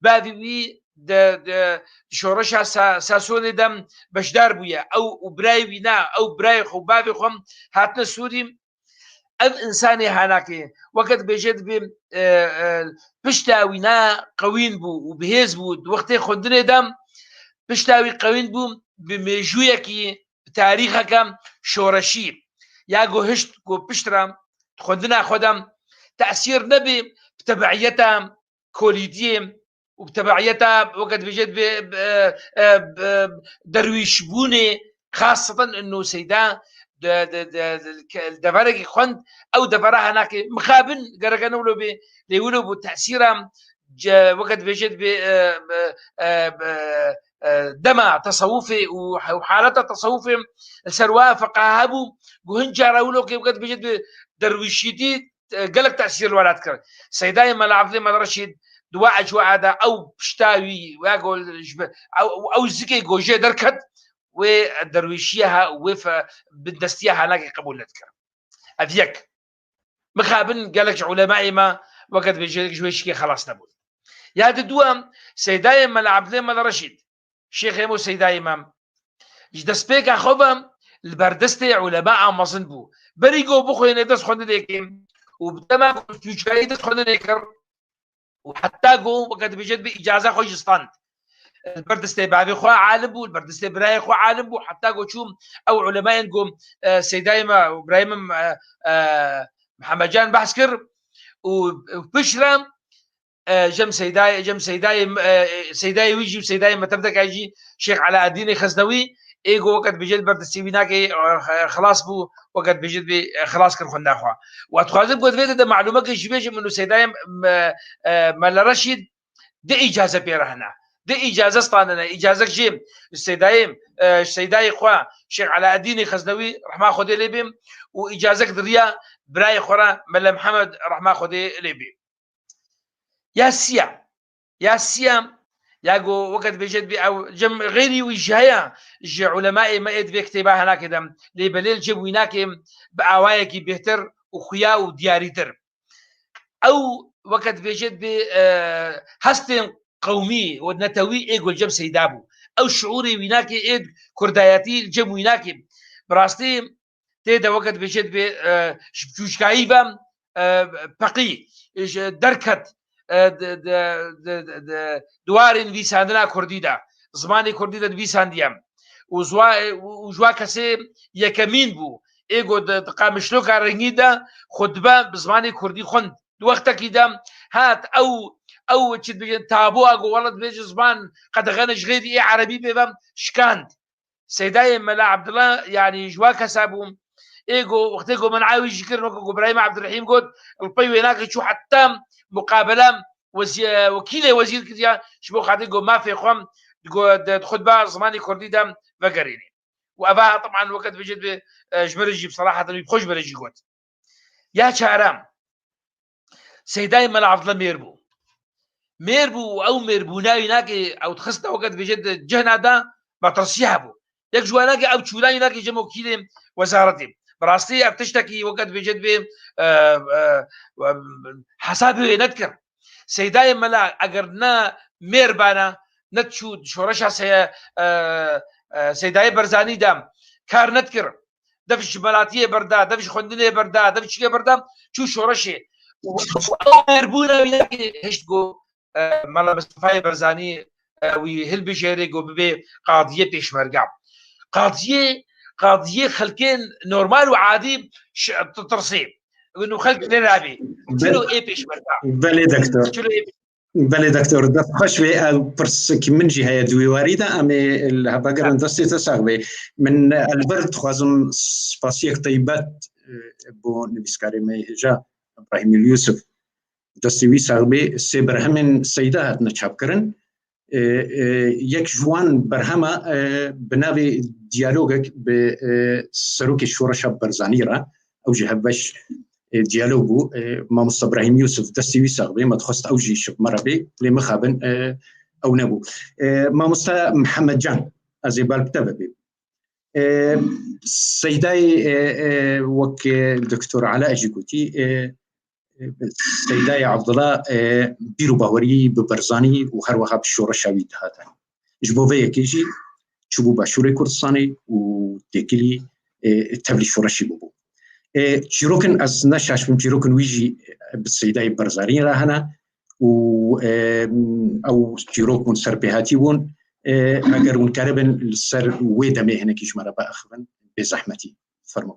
Bavê wî de, de şoreşa Sa-, Sasonê de beşdar bûye. Ew û birayê wî ne, ew birayê xwe û bavê xwe hatine Sûrî. Ev însanê hanakê, weke dibêje dibê, e, e, pişta wî ne qewîn bû û bihêz bû di wextê xwendinê de, pişta wî qewîn bû bi mêjûyekî, bi tarîxeke şoreşî. Ya ku hişt ku piştre di xwendina xwe de tesîr nebê bi tebeiyeta kolîdiyê û bi tebeiyeta weke dibêje dibê, e, e, e, derwîşbûnê, xaseten ino Seyda di, di, di, di, ke-, deverekî xwend, ew devera henakê mixabin gereke ne wilo bê, lê wilo bû tesîra ce-, weke dibêje dibê, e, e, e, e, e, dema tesewufê û he-, û haleta tesewufê li ser wa feqaha bû, ku hin cara wilo ke weke dibêje dibê derwîşîtî, e, gelek tesîr li we re dikir. Seydayê Mela Evdilê Mela Reşîd di we ecwaa de ew pişta wî, wek ji bi, ew, ew zikê ku jê derket, wê derwêşiya ha, wê fe-, bindestiya hanakê qebûl nedikir. Ev yek. Mixabin gelek ji ulemayê me weke dibêje ji wê şikê xelas nebûn. Ya di dua, Seydayê Mela Evdilê Mela Reşîd, Şêxê me û Seydayê me, ji destpêka xwe ve li ber destê ulemaa mezin bû. Berî ku bixwîne dest xwendinê kê û bi dema ku çûçkayî dest xwendinê kir û heta ku weke dibêje bi îcaza xwe jî stand. Li ber destê bavê xwe alim bû, li ber destê birayê xwe alim bû, heta ku çû ew ulemayên ku, e, Seydayê me û birayê min, e, e, Mihemed Can behs kir û, û piştre e, cem Seydayê, cem Seydayê, e, Seydayê wî jî û Seydayê me tevdeka jî Şêx Elaeddînê Xeznewî, ê ku weke dibêje li ber destê wî nake, e, xelas bû, weke dibêje dibê, e, xelas kir xwenda xwe. Wa dixwazim ku di vê de, de malûmekê jî bêjim, min û Seydayê me, e, Mela Reşîd di îcaze pê re hene. Di îcaze standine, îcazek jî Seydayê, e, Seydayê xwe Şêx Elaeddînê Xeznewî rehma Xwedê lê bê û îcazek di riya birayê xwe re Mele Mihemed rehma Xwedê lê bê. Ya siya, ya siya, ya go weke dibêje dibê ew cem xeyrî wî jî heye ji ulemayê me ê di vê kitêba henakê de, lê belê li cem wî nake bi awayekî bêhtir û xuya û diyarîtir. Ew weke dibêje dibê, e, hestên qewmî û netewî ê go li cem Seyda bû. Ew şiûrê wî nake ê kurdayetî li cem wî nake. Bi rastî tê de weke dibêje dibê, e, ji çûçkayî ve, e, peqî, ji derket, e, di, di, di, di, di, di warên vîsandina kurdî de, zimanê kurdî de divîsandiye. Û ziwa-, û, û ji wa kesê yekemîn bû. Ê go di, di qamişloka rengî de xutbe bi zimanê kurdî xwend. Di wextekî de hat ew, ew çi dibêjin, tabu a go wela dibêje ziman qedexene ji xêrî ê erebî pê ve şikand. Seydayê Mela Abdullah, yanî ji wa kesa bû. Ê go, wextê go min awî jî kirin, weke go Birayê me Abdurrahîm got, li pey wê nake çû heta muqabela wezî-, wekîlê wezîr kiriya, ji bo xatirê go mafê xwe, go de, di xutba zimanê kurdî de vegerînê. Û eva, teban, weke dibêje dibê, e, ji min re jî, bi seraheten wî bi xwe ji min re jî got. Ya çaran, Seydayê Mela Abdullah mêr bû. Mêr bû û ew mêrbûna wî nake, ew dixiste weke dibêje di cihna de metirsî hebû. Yek ji wan nake ew çûla wî nake cem wekîlê wezaretê. Bi rastî ev tiştekî weke dibêje dibê, e, e, e, hesabê wê nedikir. Seydayê Mela eger ne mêr bana, ne çû şoreşa seye, e, e, Seydayê Berzanî de kar nedikir. Dev ji melatiyê berda, dev ji xwendinê berda, dev ji çiyê berda, çû şoreşê. Û, û ew mêrbûna wî nekê hişt ku, e, Mela Mistefayê Berzanî, e, wî hilbijêrê ku bibê qadiyê pêşmerga. Qadiyê, qadiyê xelkên normal û adî ş-, titirsê. Û xelk lê nabê. Çilo ê pêşmerga. Belê, doktor. Çilo ê Belê, doktor, dest xweş wê. Ew pirsik min jî heye di wî warî de, em ê li hevvegerin. Destê te sax bê. Min, e, elbet dixwazim spasiyek taybet, e, bo nivîskarê me hêja Îbrahîm Yusuf. Destê wî sax bê. Sê berhemên Seyda hatine çapkirin. E, e, yek ji wan berhema, e, bi navê diyalogek bi, e, serokê şoreşa Berzanî re, ew jî hevbeş, e, diyalog bû. E, mamosta Brahîm Yusuf, destê wî sax bê, me dixwest ew jî ji me re bê, lê mixabin, e, ew nebû. E, mamosta Mihemed Can, ez ê bal bi te ve bêm. E, Seydayê, e, e, wek, e, Doktor Ela jî gotî, e, Seydayê Abdullah, e, bîr û bawerî bi Berzanî û her wiha bi şoreşa wî dihate. Ji bo vê yekê jî çûbû Başûrê Kurdistanê û têkilî, e, tevlî şoreşî bûbû. E, çîrokin, ez ne şaş bim, çîrokin wî jî bi Seydayê Berzanî re hene û, e, ew çîrok bûn, serpêhatî bûn. E, eger hûn keribin li ser wê demê hinekî ji me re biaxivin, bê zehmetî. Fermo.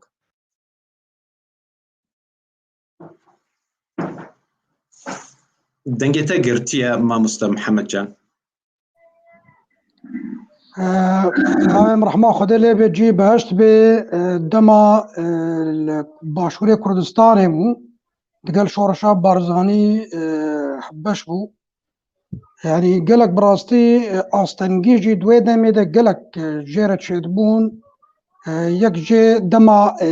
Dengê te girtiye, mamoste Mihemed Can. Navê min Rehma Xwedê lê bê, cî behişt bê. Dema li Başûrê Kurdistanê bû, digel şoreşa Barzanî hevbeş bû. Yanî gelek bi rastî, e, astengî jî di wê demê de gelek, e, jê re çêdibûn. E, yek jê dema, e,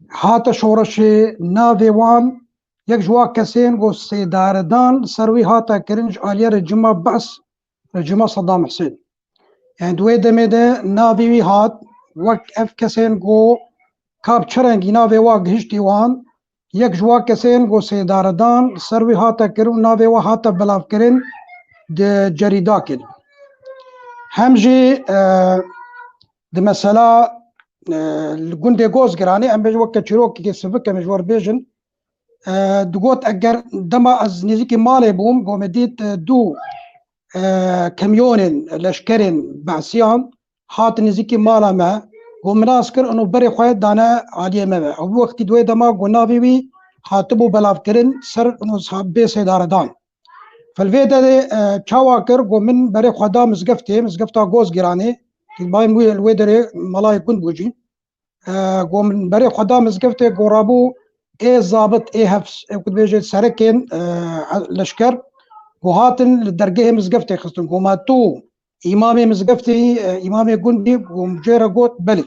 hate şoreşê navê wan, yek ji wa kesên ku sêdaredan ser wî hate kirin ji aliyê rejîma Be's, rejîma Sedam Hisên. Yanî di wê demê de navê wî hat, wek ev kesên ku ka bi çi rengî navê wa gihiştî wan, yek ji wa kesên ku sêdaredan ser wî hate kirin û navê wa hate belavkirin di cerîdakê de. Hem jî, e, di mesela, e, li gundê Gozgiranê, em bêjin weke çîrokekê sivik em ê ji we re bêjin, e, digot, eger dema ez nêzîkî malê bûm, ku me dît, e, du, e, kamyonên leşkerên Besiyan, hat nêzîkî mala me, got, min nas kir, û berê xwe dane aliyê me ve. Ew wextî di wê dema got navê wî hatibû belavkirin ser û bê sêdaredan. Fel vê derê, e, çawa kir, got, min berê xwe da mizgeftê, mizgefta Gozgiranê, ki bayê min wê, li wê derê melayê gund bû jî. E, got, min berê xwe da mizgeftê, got, rabû ê zabit, ê hevs, ê ku dibêje serekên, e, leşker, got, hatin li dergehê mizgeftê xistin. Got, ma tu îmamê mizgeftê yî, e, îmamê gundî? Got, jê re got, belê.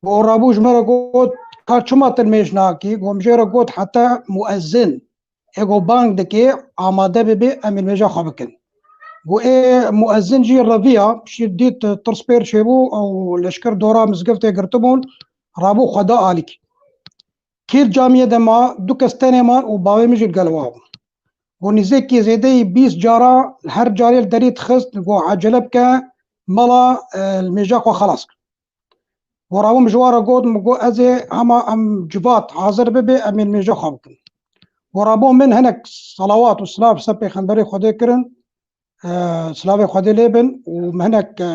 Got, rabû ji me re got, ka çima tu nimêj nakî? Got, jê re got, heta muezzin ê ku bang dike, amade bibe, em ê nimêja xwe bikin. Got, ê muezzin jî reviya, şî dît tirs pêr çêbû, ew leşker dora mizgeftê girtibûn, rabû xwe da alîkî. Kî li camiyê de ma, du kes tenê man û bavê min jî li gel wa bû. Got, nîzêkî zêdeyî bîst cara, her carê li derî dixist, got, ecele bike, mala, e, li mêja xwe xelas ke. Got, rabûm ji wan re got, min got, ez ê hema em civat hazir bibe, em ê nimêja xwe bikin. Got, rabûm min hinek selawat û silav ser Pêxemberê Xwedê kirin, e, silavê Xwedê lê bin, û min hinek, e,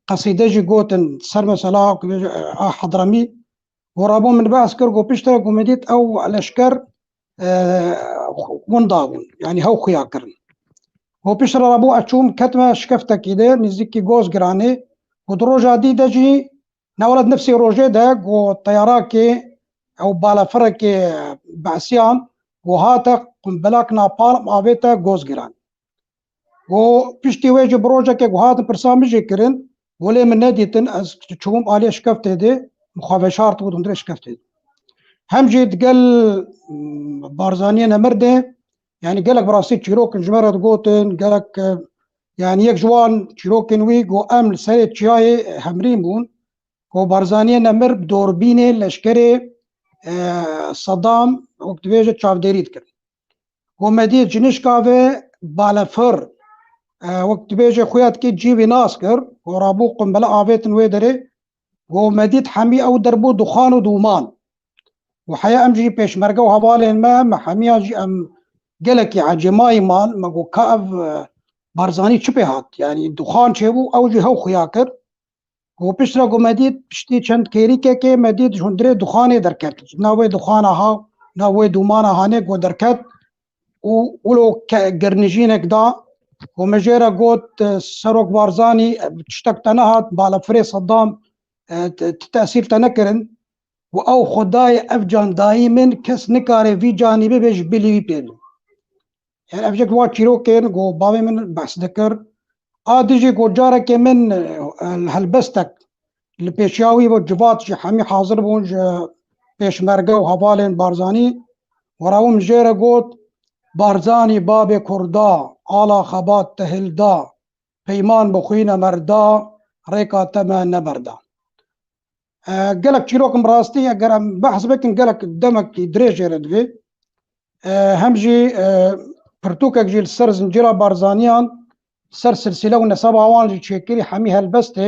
qesîde jî gotin ser mesela, ku bêje, e, a Hedremî. Got, rabûm min behs kir, got, piştre ku min dît ew leşker, e, winda bûn, yanî hew xuya kirin. Got, piştre rabû ez çûm ketime şikeftekî de, nêzîkî Gozgiranê, got, di roja dî de jî, ne wele di nefsê rojê de, got, teyarakê ew balefirekê Besiyan, got, hate qumbilak napalm avête Gozgiran. Got, piştî wê jî bi rojekê, got, hatin pirsa min jî kirin, got, lê min nedîtin, ez çûbûm aliyê şikeftê de, min xwe veşartibû di hundirê şikeftê de. Hem jî digel, mm, Barzaniyê nemir de, yanî gelek bi rastî çîrokin ji me re digotin, gelek, e, yanî yek ji wan çîrokên wî, got, em li serê çiyayê Hemrîn bûn, Ku Barzaniyê nemir bi dorbînê leşkerê, e, Sedam, wek dibêje, çavdêrî dikir. Ku me dît ji nişka vê balefir, e, wek dibêje, xuya dikê cî wî nas kir, ku rabû qumbile avêtin wê derê, ku me dît hemî ew der bû duxan û dûman. Û heya em jî pêşmerge û hevalên me, me hemiyan jî em gelekî ecêmayî man, me got ka ev, e, Barzanî çi pê hat? Yanî duxan çêbû, ew jî hew xuya kir. Û piştre ku me dît, piştî çend kêrîkekê me dît ji hundirê duxanê derket. Ji nav wê duxana ha, nav wê dûmana hanê ku derket û wilo ke-, girnijînek da û me jê re got, e, Serok Barzanî, e, tiştek te nehat, balefirê Sedam, e, t-, t-, tesîr te nekirin û ew xwedayê ev can dayî min kes nikare vî canî bibe ji bilî wî pê bî. Yani ev jek wa çîrokên ku bavê min behs dikir. A dijî ku carekê min, e, helbestek li pêşiya wî bû, civat jî hemî hazir bûn ji pêşmerge û hevalên Barzanî. Wera wî min jê re got, Barzanî babê Kurda, ala xebat te hilda, peyman bi xwîna me da, rêka te me neberda. E, gelek çîrokim rastî, eger em behs bikin, gelek demekî dirêj jê re divê. E, hem jî, e, pirtûkek jî li ser zincîra Barzaniyan, ser silsile û neseba wan jî çêkirî hemî helbestê.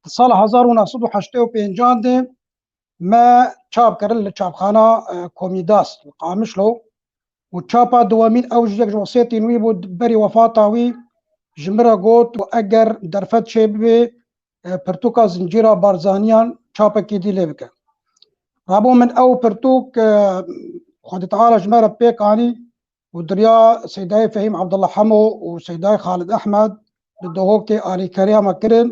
Di sala hezar û neh sed û heştê û pêncan de me çap kirin li çapxana, e, Komîdas li Qamişlo û çapa dewemîn ew jî yek ji wesêtên wî bû berî wefata wî ji min re got û eger derfet çêbibe, e, pirtûka Zincîra Barzaniyan çapekî dî lê bike. Rabû min ew pirtûk, e, Xwedê Teala ji me re pêk anî û diriya Seydayê Fehîm Abdullah Hemo û Seydayê Xalid Ehmed li Duhokê alîkariya me kirin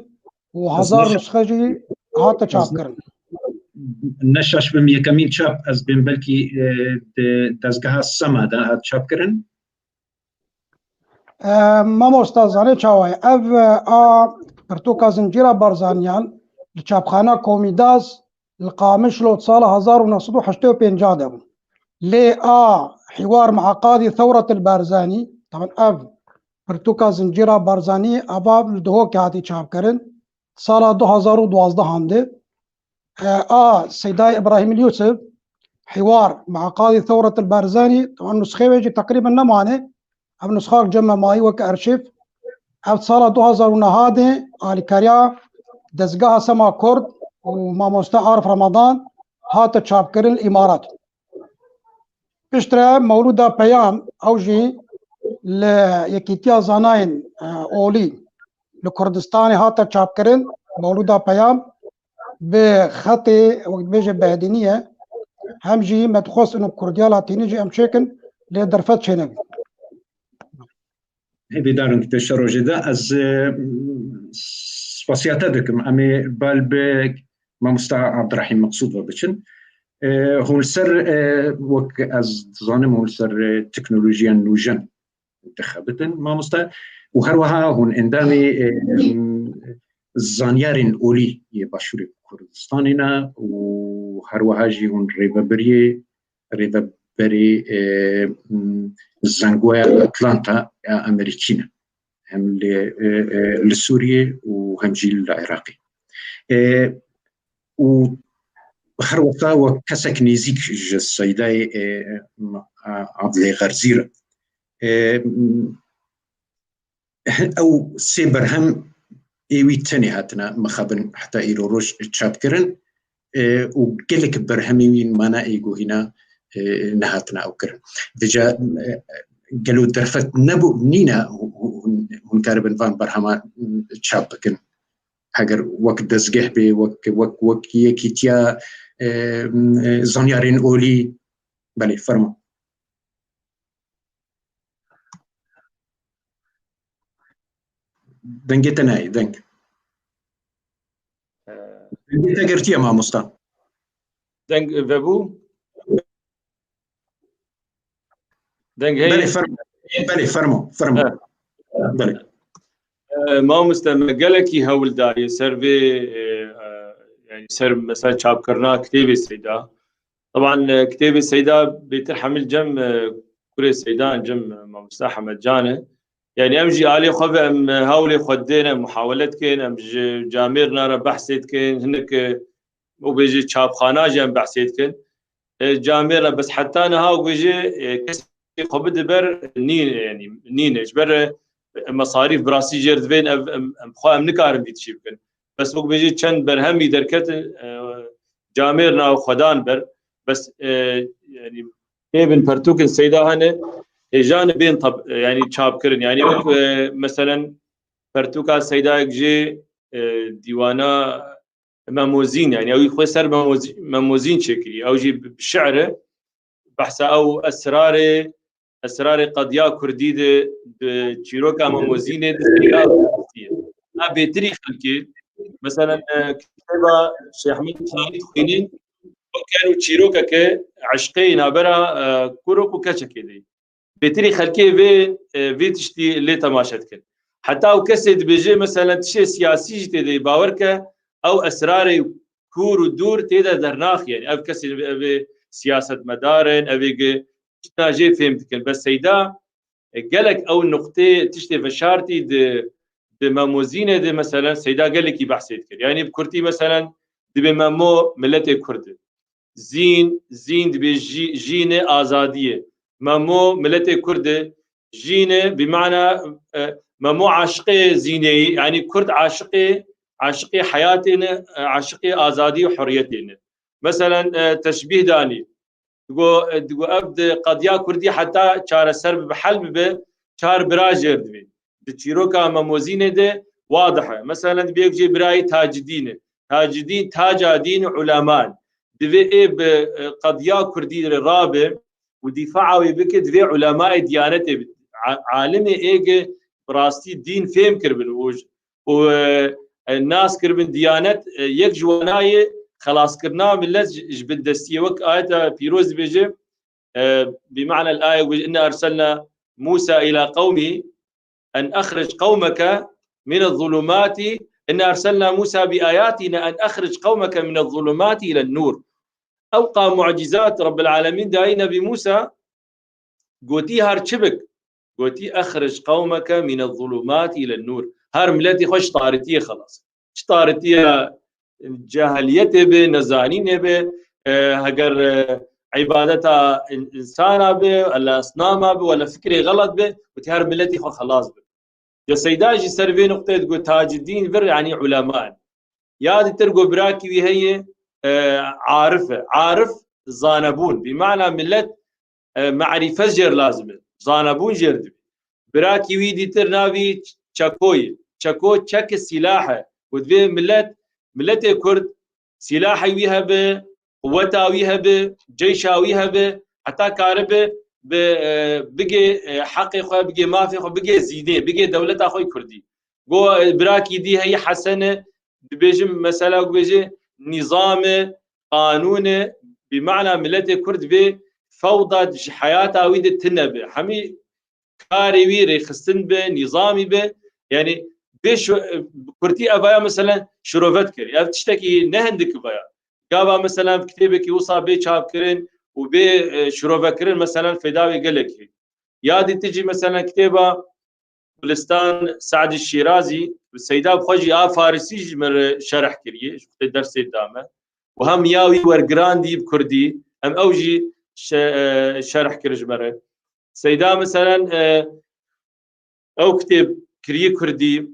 û hezar nusxe jî hate çapkirin. Ne şaş bim, yekemîn çap ez bêm belkî, e, di dezgeha Sema de hat çapkirin. E, mamosta, zanê çawa ye? Ev, e, a pirtûka Zincîra Barzaniyan li çapxana Komîdas li Qamişlo di sala hezar û neh sed û heştê û pênc de bû. Lê a Hiwar maa Qadî Thewret el Barzanî, taban ev pirtûka Zincîra Barzanî ava li Duhokê hatî çapkirin, sala du hezar û duwazdeh de. E, a Seydayê Îbrahîm el Yûsif, Hiwar maa Qadî Thewret el Barzanî, taban nusxê wê jî teqrîben nemane, ev nusxa cem me mayî weke arşîv. Ev sala du hezar û neh de alîkariya dezgeha Sema Kurd û mamoste Arif Ramadan hate çapkirin li Îmarat. Piştre Mewlûda Peyam, ew jî li Yekîtiya Zanayên, e, Olî li Kurdistanê hate çapkirin. Mewlûda Peyam bi xetê, wek dibêje, Behdînî ye. Hem jî me dixwest û kurdiya latînî jî em çêkin, lê derfet çênebî. Hêvîdar in di pêşerojê de ez, e, spasiya te dikim. Em ê bal bi mamosta Abdurrahîm Meqsûd ve biçin. E, hûn li ser, e, wek ez dizanim, hûn li ser, e, teknolojiya nûjen dixebitin, mamosta, û her wiha hûn endamê, e, zanyarên olî yê Başûrê Kurdistanê ne û her wiha jî hûn rêvebiriyê, rêveberê, e, m, Zengoya Atlanta ya Amerîkî ne. Hem li, e, e, li Sûriyê û hem jî li Iraqê. E, û her wexta wek kesek nêzîk ji Seydayê, e, m, a, Adlê Xerzî re. E, m, ew sê berhem ê wî tenê hatine mixabin heta îro roj çapkirin, e, û gelek berhemê wî mana ê guhîna, e, nehatine ew kirin. Vêca, e, gelo derfet nebû, nîne hû-, hû-, hûn, hûn karibin van berhema çap bikin? Heger wek dezgeh bê, wek, wek, wek yekîtiya, e, e, zanyarên olî, belê, fermo. Dengê te nayê, deng. Dengê te girtiye, mamosta. Deng vebû? Deng heye? Belê, fermo. Belê, fermo, fermo. He. Belê. E, mamoste, me gelekî hewl dayê ser vê, e, e, yani ser mesela çapkirina kitêbê Seyda. Taban, e, kitêbê Seyda bêtir hemî li cem, e, kurê Seyda, cem, e, mamoste Hemedcan e. Yani em jî alê xwe ve em hewlê xwe didên, em muhawele dikin, em ji camêrna re behsê dikin, hinek, e, û bêjî çapxana jî em behsê dikin. E, camêr re bes heta niha û bêjî, e, kesê xwe bide ber nîn, yani nîne. Ji ber, e, mesarîf bi rastî jêr divên ev, em, em xwe em nikarin vî tişî bikin. Bes wek bêjî çend berhemî derketin, e, camêrna xwe dan ber. Bes, e, yani têbin pertûkên Seyda hene, hêjane bên tab-, yani çapkirin. Yani wek, e, meselen pertûka Seydayek jî, e, dîwana Memozîn, yani ew xwe ser Memozî-, Memozîn çêkirî. Ew jî bi, bi şi're behsa ew esrarê, esrarê qediya kurdî de bi çîroka Memozînê de Seyda diye. Ha bêtirî xelkê, meselen, e, kitêba Şêx Ehmed Xanî dixwînin, ken û çîrokeke eşqê nabera, e, kurok û keçekê de. Bêtirî xelkê vê, e, vê tiştî lê temaşe dikin. Heta ew kesê dibêje, meselen, tiştê siyasî jî tê de, bawer ke ew esrarê kûr û dûr tê de dernaxî. Yani ev kesê, ev ê siyasetmedar in, ev ê gi-, tiştna jê fêm dikin. Bes Seyda, e, gelek ew nuqtê tiştê veşartî di, di Memozînê de, meselen, Seyda gelekî behsê dikir. Yani bi kurtî, meselen, dibê Memo miletê Kurd e. Zîn, zîn dibê jî-, jînê azadiyê. Memo miletê Kurd e. Jînê bi mana, e, Memo aşiqê zînê ye, yani Kurd aşiqê, aşiqê heyatê ne, e, aşiqê azadî û hurriyetê ne. Meselen, e, teşbîh danî. Digo, e, digo ev di qediya Kurdî heta çareser bibe, hel bibe, çar bira jêr divê. Di çîroka Memozînê de wadih e. Meselen, dibê yek jê birayê Tacidîn e. Tacidîn, taca dîn û uleman. Divê ê bi, e, qediya Kurdî re rabe û dîfaa wê bike, divê ulemayê diyanetê bi. A-, alimê ê ge bi rastî dîn fêm kiribin û j-, û, e, e, nas kiribin diyanet, e, yek ji wanayê xelaskirina milet ji, ji bindestiyê. Wek ayeta pîroz dibêje, e, bi mana el-aye, inna erselna Musa ila qewmî, أن أخرج قومك من الظلمات، إنا أرسلنا موسى بآياتنا أن أخرج قومك من الظلمات إلى النور. Ew qa mucîzat Rabbil Alemîn dayî Nebî Musa, gotî her çi bik? Gotî, "Exric qewmeke mine zulumati ile nur." Her miletî xwe ji tarîtiyê xelas. Ji tarîtiya cehiliyetê be, nezanînê be, e, heger, e, îbadeta in-, insana be, wela esnama be, wela fikrê xelet be, gotî her miletî xwe xelas be. Ya Seyda jî ser vê nuqteyê digot, Tacidîn vir, yanî ulema in. Ya dîtir got, birakî wî heye, e, arif e. Arif, zanebûn. Bi mana milet, e, merîfet jêr lazim e. Zanebûn jêr dibe. Birakî wî dîtir navî Çeko ye. Çeko çek e, sîlah e. Got, vê milet, miletê Kurd sîlahê wî hebe, quweta wî hebe, ceyşa wî hebe, heta karibe bi, e, bigê, e, heqê xwe, bigê mafê xwe, bigê zînê, bigê dewleta xwe yê Kurdî. Go, e, birakî dî heyî Hesen e, dibêjim mesela, bibêje nîzam e, qanûn e, bi mana miletê Kurd vê fewda ji heyata wî de tune be. Hemî karê wî rêxistin be, nîzamî be. Yanî bê şo-, bi kurtî evaya mesela şirove dikir. Ev tiştekî ne hindik vaya. Gava mesela kitêbekî wisa bê çapkirin û bê, e, şirovekirin mesela fêda wê gelekî. Ya dî tu jî mesela kitêba Gulistan Se'dî Şîrazî, Seyda bi xwe jî a Farisî ji me re şerh kiriye, ji wextê dersê dame. Û hem ya wî wergiran dî bi kurdî, hem ew jî şe-, e, şerh kir ji me re. Seyda, meselen, e, ew kitêb kirî kurdî,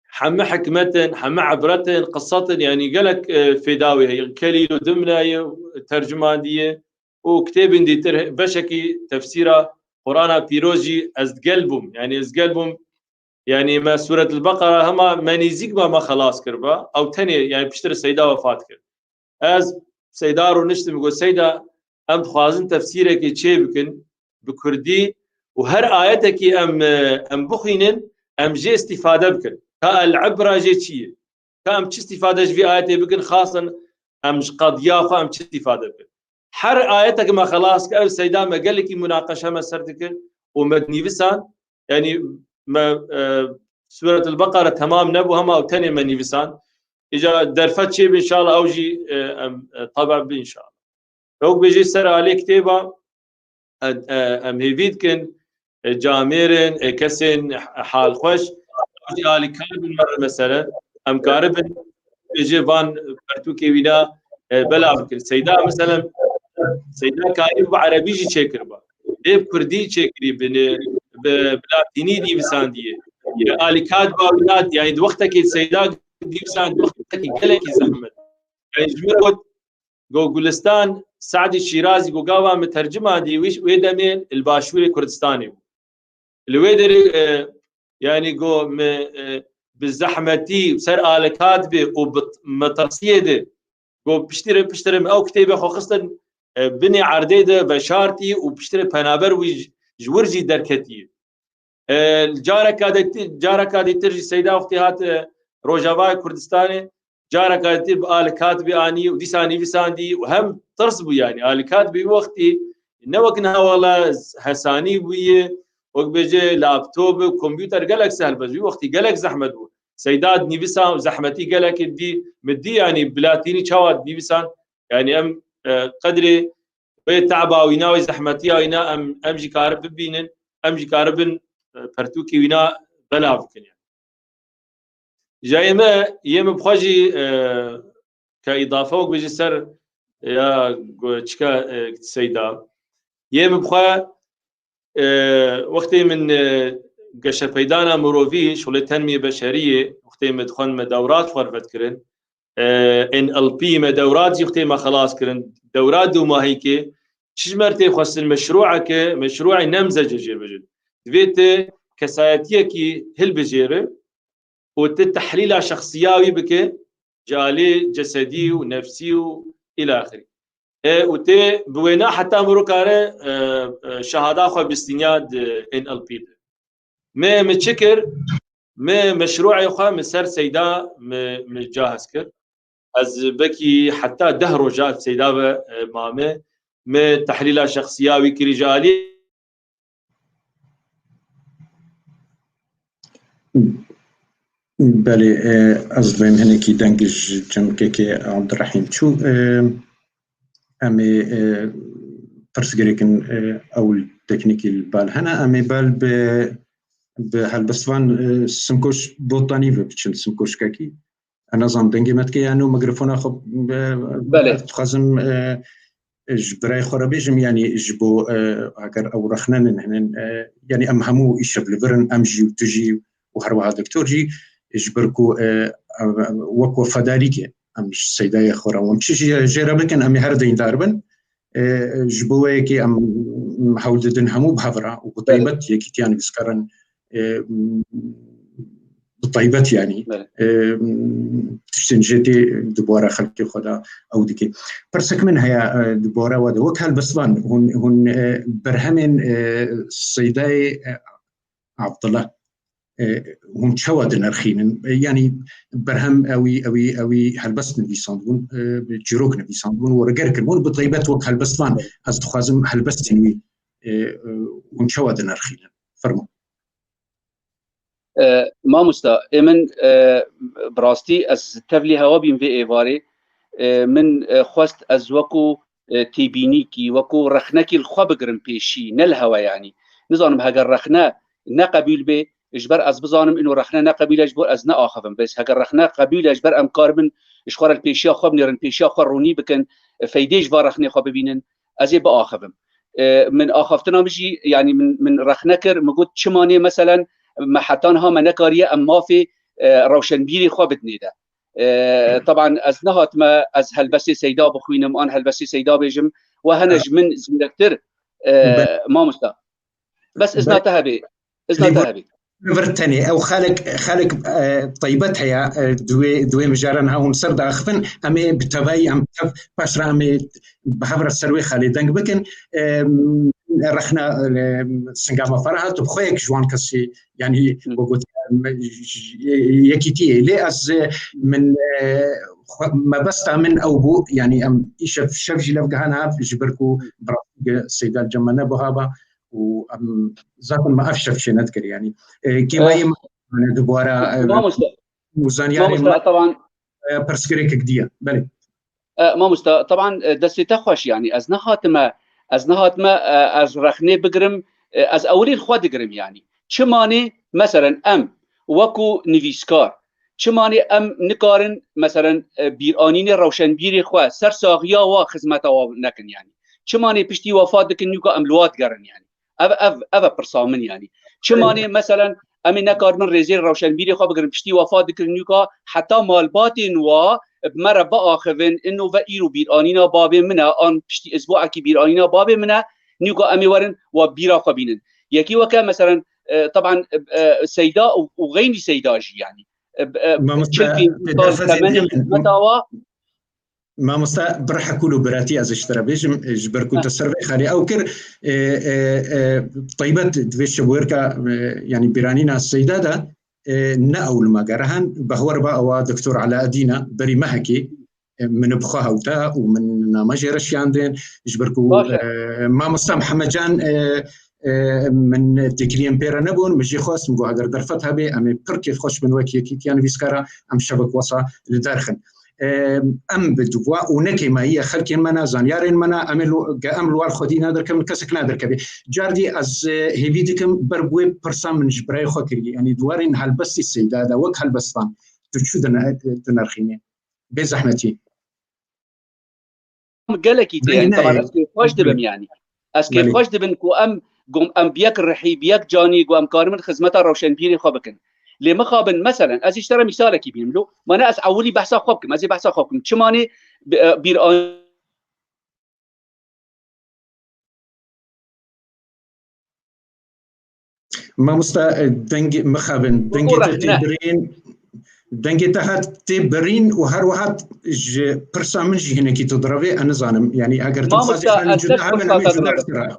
heme hikmet in, heme ibret in, qisset in, yanî gelek, e, fêda wê heye. Kelîl û Dimna ye, tercuma dî ye. Û kitêbên dîtir, beşekî tefsîra Qur'ana Pîroz jî ez digel bûm. Yanî ez digel bûm. Yanî me Sûretul Beqera hema me nêzîk ma me xelas kiriba. Ew tenê, yanî piştre Seyda wefat kir. Ez Seyda rûniştim, got, Seyda, em dixwazin tefsîrekê çê bikin bi kurdî û her ayetekî em, em bixwînin, em jê îstîfade bikin. Ka el-ibra jê çi ye? Ka em çi îstîfade ji vî ayetê bikin, xasin em ji qediya xwe em çi îstîfade bikin? Her ayetek me xelas kir, ev Seyda me gelekî munaqeşe me ser dikir û me dinîvisan, yanî me, e, Sûretul Beqere temam nebû, hema ew tenê me nîvisan. Îca derfet çêbe înşallah, ew jî, e, em, e, tebe bi înşallah. Ew bêjî ser alê kitêba, e, e, em hêvî dikin, e, camêr in, e, kesên halxweş, jî alîkar bin me re mesele. Em karibin bêje van pertûkê wîna, e, belav bikin. Seyda, meselen, Seyda karî bi erebî jî çêkiriba. Ê bi kurdî çêkirî, bi, bi, bi latînî nivîsandiye. Alîkar ba wîna, yani di wextekê Seyda nivîsand, di wextekî gelekî zehmet. Yani ji min re got, got Gulistan Sadî Şîrazî, got gava min tercima dî, wî, wê demê li başûrê Kurdistanê bû. Li wê derê, e, yani got min, e, bi zehmetî ser alîkar bê û bi metirsiyê de, got piştî re, piştî re min ew kitêbê xwe xistin, e, binê erdê de veşartî û piştî re penaber wî ji, ji wir jî derketî. E, careka de ti-, careka dîtir jî Seyda wextî hat, e, Rojavayê Kurdistanê, careka dîtir bi alîkar bê anî û dîsa nivîsandî û hem tirs bû, yani alîkar bê wextî ne wek niha wela hesanî bûye, wek bêje laptop, kompûter gelek sehl bû. Wî wextî gelek zehmet bû. Seyda dinivîsa zehmetî gelek dî, min dî yani bi latînî çawa dinivîsan, yani em, e, qedrê wê teba wîna, wê zehmetiya wîna em, em jî karibin bibînin, em jî karibin, e, pertûkê wîna belav bikin. Ji yê me, yê min bi xwe jî, e, ke îdafe wek bêjî ser, ya, go-, çika, e, Seyda. Yê min bi xwe, e, wextê min, e, geşepeydana mirovî, şolê tenmiyê beşeriyê, wextê min dixwend me dewrat xwe vet kirin, e, N L P me dewrat jî wextê me xelas kirin. Dewra du mahîkê, çi ji me re tê xwestin, meşrûeke, meşrûê nemze cejêr bejin. Divê tu kesayetiyekî hilbijêri û tu tehlîla şexsiya wî bike, ji alî cesedî û nefsî û îlaxirî. E, û tê bi wêna heta miro kare, e, e, şehada xwe bistîniya di N L P de. Me, me çi kir? Me meşrûê xwe, me ser Seyda me, me cahiz kir. Ez bekî heta deh roja Seyda ve, e, mame. Me tehlîla şexsiya wî kirî ji alî. Belê, e, ez dibêm hinekî deng ji cemkekê Abdurrahîm çû. E, em ê, e, pirsgirêkin, e, ew teknîkî li bal hene. Em ê bal bi, bi helbestvan, e, Simkoş Botanî ve biçin, Simkoşkekî. Ez nazanim dengê me dike yan no mikrofona xwe, e, Belê. Ez dixwazim, e, ji birayê xwe re bêjim, yanî ji bo, e, heger ew rexne nin hinin, e, yanî em hemû îşev li vir in, em jî û tu jî û her wiha doktor jî, ji ber ku, e, em, em, wek wefadarîkê em ji Seydayê xwe re, em çi jî jê re bikin, em ê her deyndar bin. E, ji bo wê yekê em hewl didin hemû bi hev re û bi Belê. Taybet yekîtiya nivîskaran, e, bi taybet, yanî, Belê. e, tiştên jê tê di bora xelkê xwe de ew dike. Pirsek min heye, e, di bora we de. Wek helbestvan, hûn, hûn, e, berhemên, e, Seydayê, e, Abdullah, e, hûn çawa dinirxînin? E, yanî berhem ewî, ewî, ewî helbest nivîsandibûn, e, çîrok nivîsandibûn û riger kiribûn. Bi taybet wek helbestvan, ez dixwazim helbestên wî, e, e, hûn çawa dinirxînin? Fermo. E, mamosta, ê min, e, bi rastî ez tevlî hewa bîm vê êvarê. E, min, e, xwest ez wekû, e, têbînîkî, wekû rexnekî li xwe bigirim pêşî, ne li hewe yanî. Nizanim heger rexne ne qebûl bê, ji ber ez bizanim ino rexne ne qebûl e, ji bo ez neaxivim. Bes heger rexne qebûl e, ji ber em karibin ji xwe re li pêşiya xwe binêrin, pêşiya xwe ronî bikin, e, feydê ji va rexnê xwe bibînin, ez ê biaxivim. E, min axaftina min jî, yanî min, min rexne kir, min got, çima nê, meselen, me heta niha me nekariye em mafê, e, rewşenbîrê xwe bidinê de. E, teban ez nehatime, ez helbestê Seyda bixwînim, an helbestê Seyda bêjim, we hene ji min zînektir, e, Be- mamosta. Bes izna Be- te hebê. Izna te Lêbor- hebê. Vir tenê, ew xalek, xalek, e, taybet heye, e, di wê, di wê mijaran ha hûn ser diaxivin, em ê bi tevayî em tev, paş re em ê bi hev re ser wê xalê deng bikin. E, rexna, e, Singama Ferhat, bi xwe yek ji wan kesî, yanî, Hı. we got, em, j-, j-, yekîtiyê. Lê ez, e, min, e, xwe, mebesta min ew bû, yanî em îşev şev jî lev gihana hev, ji ber ku bi rastî Seyda li cem me nebuhaba û em zaten me ev şev çê nedikir, yanî. E, kêmayê Eh. me, yanî, dubara, e, Mamoste, û zanyarê mamoste, me, teban e, pirsgirêkek diye. Belê. E, mamoste, teban, e, destê te xweş, yanî ez nehatime, ez nehatime, e, ez rexnê bigirim, E, ez ewilî li xwe digirim, yanî. Çimanê, meselen, em wekû nivîskar, çimanê em nikarin, meselen, e, bîranînê rewşenbîrê xwe, ser saxiya wa xizmeta wa nekin, yanî. Çimanê piştî wefat dikin, nûka em li wa digerin, yanî. Ev, ev, ev e pirsa min, yanî. Çimanê, meselen, em ê nekaribin rêzê rewşenbîrê xwe bigirin, piştî wefat dikin, nûka heta malbatên wa bi me re biaxivin, ino ve îro bîranîna babê min e, an piştî isbuekî bîranîna babê min e, nûka em ê werin wa bîra xwe bînin. Yekî weke, meselen, e, teban, e, e, Seyda û, û xeynî Seyda jî, yanî. E, e, Mamoste, çil pêncî sal temenê xizmeta wa. Mamoste, bi rihekûl û biratî ez ji te re bêjim, e, ji ber ku te ser vê xalê ew kir, e, e, e, taybet di vê şevwerka, e, yanî bîranîna Seyda de, e, ne ew li me gere hen, behwer ba ewa Doktor Alaeddîn e, berî mehekê, e, min bi xwe hewta û min name jê re şiyandin, ji ber ku, Baş e. e, Mamosta Mihemed Can, e, e, min digiriyên pê re nebûn, min jê xwest, min got, eger derfet hebe, em ê pir kêfxweş bin wek yekîtiya nivîskara, em şevek wesa li dar xin. E, em bi duwa û ne kêmayiye xelkên me ne, zanyarên me ne, em ê lo-, ge em li war xwedî naderkevin, kesek naderkeve. Cardî ez, e, hêvî dikim, ber bi wê pirsa min ji birayê xwe kiriye. Yanî di warên helbestî Seyda de, wek helbestan, tu çi dine-, dinirxînî? Bê zehmetî. Gelekî tê, Dengê yanî, ne teban ye. Ez kêfxweş dibim, yanî. Ez Belê. kêfxweş dibim ku em, gom, em bi yek rihî, bi yek canî, ku em karibin xizmeta rewşenbîrê xwe bikin. Lê mixabin, meselen, ez ji te re mîsalekî bînim lo, ma ne ez ewilî behsa xwe bikim, ez ê behsa xwe bikim. Çimanê bi-, e, bîr Mamosta, e, dengê, mixabin, dengê te tê birîn, dengê te hat tê birîn û her wiha ji pirsa min jî hinekî tu direvê, ez nizanim. Yanî eger tu Mamosta, dixwazî xalê ez cuda hebin, em ê cuda diravim.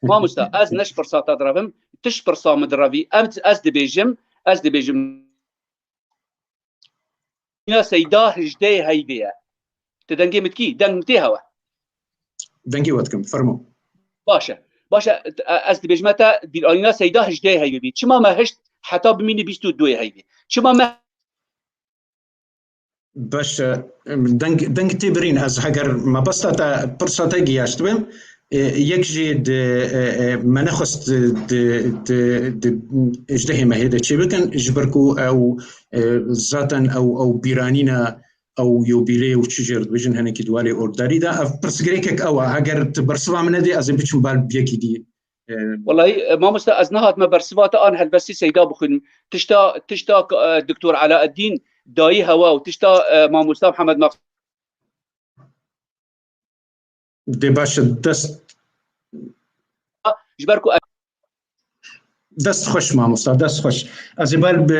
Mamosta, ez ne ji pirsa te diravim, tu ji pirsa min diravî. Em, ez dibêjim, ez dibêjim. Ya Seyda hejdeh heyvê ye. Tu dengê min dikî? Deng min tê hewe. Dengê we dikim, fermo. Baş e. Baş e, e, ez dibêjime te bîranîna Seyda hejdeh heyvê bî. Çima me hişt heta bimînî bîst û duyê heyvê? Çima me Baş e, deng, deng tê birîn, ez heger mebesta te, pirsa te giyaşt bim, e, yek jî di, e, e, me nexwest di, di, di, di hejdehê mehê de çêbikin, ji ber ku ew, e, zaten ew, ew bîranîna ew yobîlê û çi jê re dibêjin, hinekî di walê ordarî de. Ev pirsgirêkek ew e. Heger tu bersiva min nedî, ez ê biçim bal bi yekî dî. E, Wellahî, e, mamoste, ez nehatime bersiva te an helbestî Seyda bixwînim. Tişta, tişta, e, Doktor Alaeddîn dayî hewa û tişta, e, mamoste Mihemed Maqsûd Dê baş e, dest ji ber ku e- Dest xweş mamosta, dest xweş. Ez ê bal bi,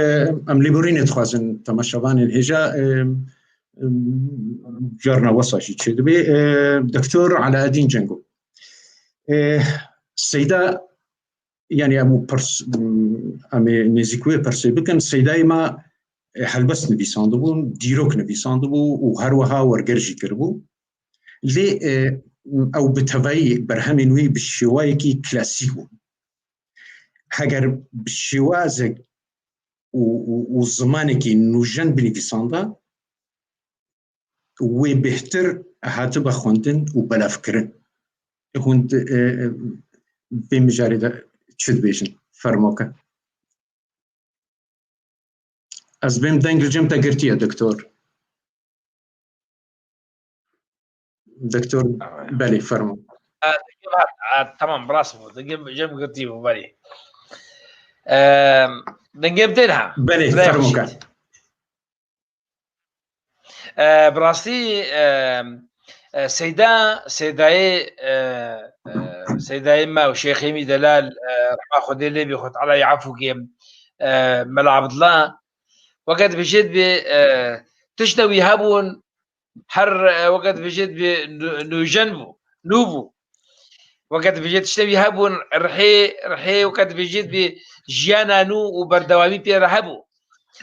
em lêborînê dixwazin temaşevanên hêja, e, e, carna wesa jî çêdibe. E, Doktor Alaeddîn Cengo. E, Seyda, yanî em û pirs, em ê nêzîk wê pirsê bikin. Seydayê me, e, helbest nivîsandibû, dîrok nivîsandibû û her wiha werger jî kiribû. Lê, e, ew bi tevayî berhemên wî bi şêwayekî klasîk bû. Heger bi şêwazek û, û, û zimanekî nûjen binivîsanda, wê bêhtir hatibe xwendin û belavkirin. Hûn di, e, e, vê mijarê de çi dibêjin? Fermo ke. Ez bêm deng li cem te girtiye, doktor. Doktor, Tamam. belê, fermo. Ha, dengê hat, ha, tamam, bi rast bû. Dengê cem girtî bû, belê. Em, dengê min tê niha. Belê, Birayê fermo Xurşîd. ke. E, bi rastî, e, e, Seyda, Seydayê, e, e, Seydayê me û Şêxê Mî Delal, e, rehma Xwedê lê bê, Xwe Teala yê efû kê, e, Mela Abdullah, weke dibêjê dibê, e, tiştê wî hebûn, her, e, weke dibêjê dibê nû-, nûjen bû, nû bû. Weke dibêjê tiştê wî hebûn, rihê, rihê weke dibêjê dibê jiyana nû û berdewamî pê re hebû.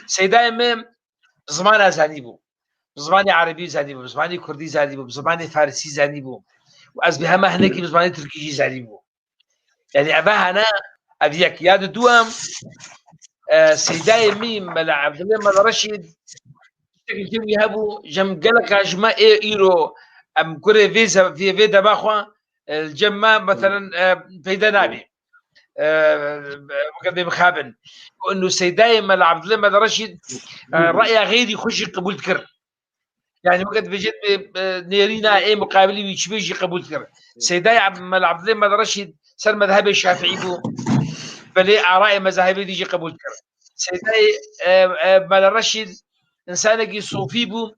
Seydayê me zimana zanîbû. Bi zimanê erebî zanîbû, bi zimanê kurdî zanîbû, bi zimanê farisî zanîbû. Û ez bi hema hinekî bi zimanê tirkî jî zanîbû. Yanî ev hene, ev yek. Ya di duwem, e, Seydayê mî, Mela Evdilê, Mela Reşîd, tiştekî wî hebû, cem geleka ji me ê îro, em kurê vê ze-, vê, vê dema xwe, e, li cem me, meselen, e, peyde nabê. e, wekî bê mixabin. Ku inu Seydayê Mela Abdulê Mela Reşîd, e, ra'ya xeyrî xwe jî qebûl dikir. Yani wekî dibêjit bê, e, nêrîna ê muqabilî wî çi bê jî qebûl dikir. Seydayê Ab-, Mela Abdulê Mela Reşîd ser mezhebê Şafîî bû. Belê arayê mezahibê dî jî qebûl dikir. Seydayê, e, e, Mela Reşîd insanekî sofî bû.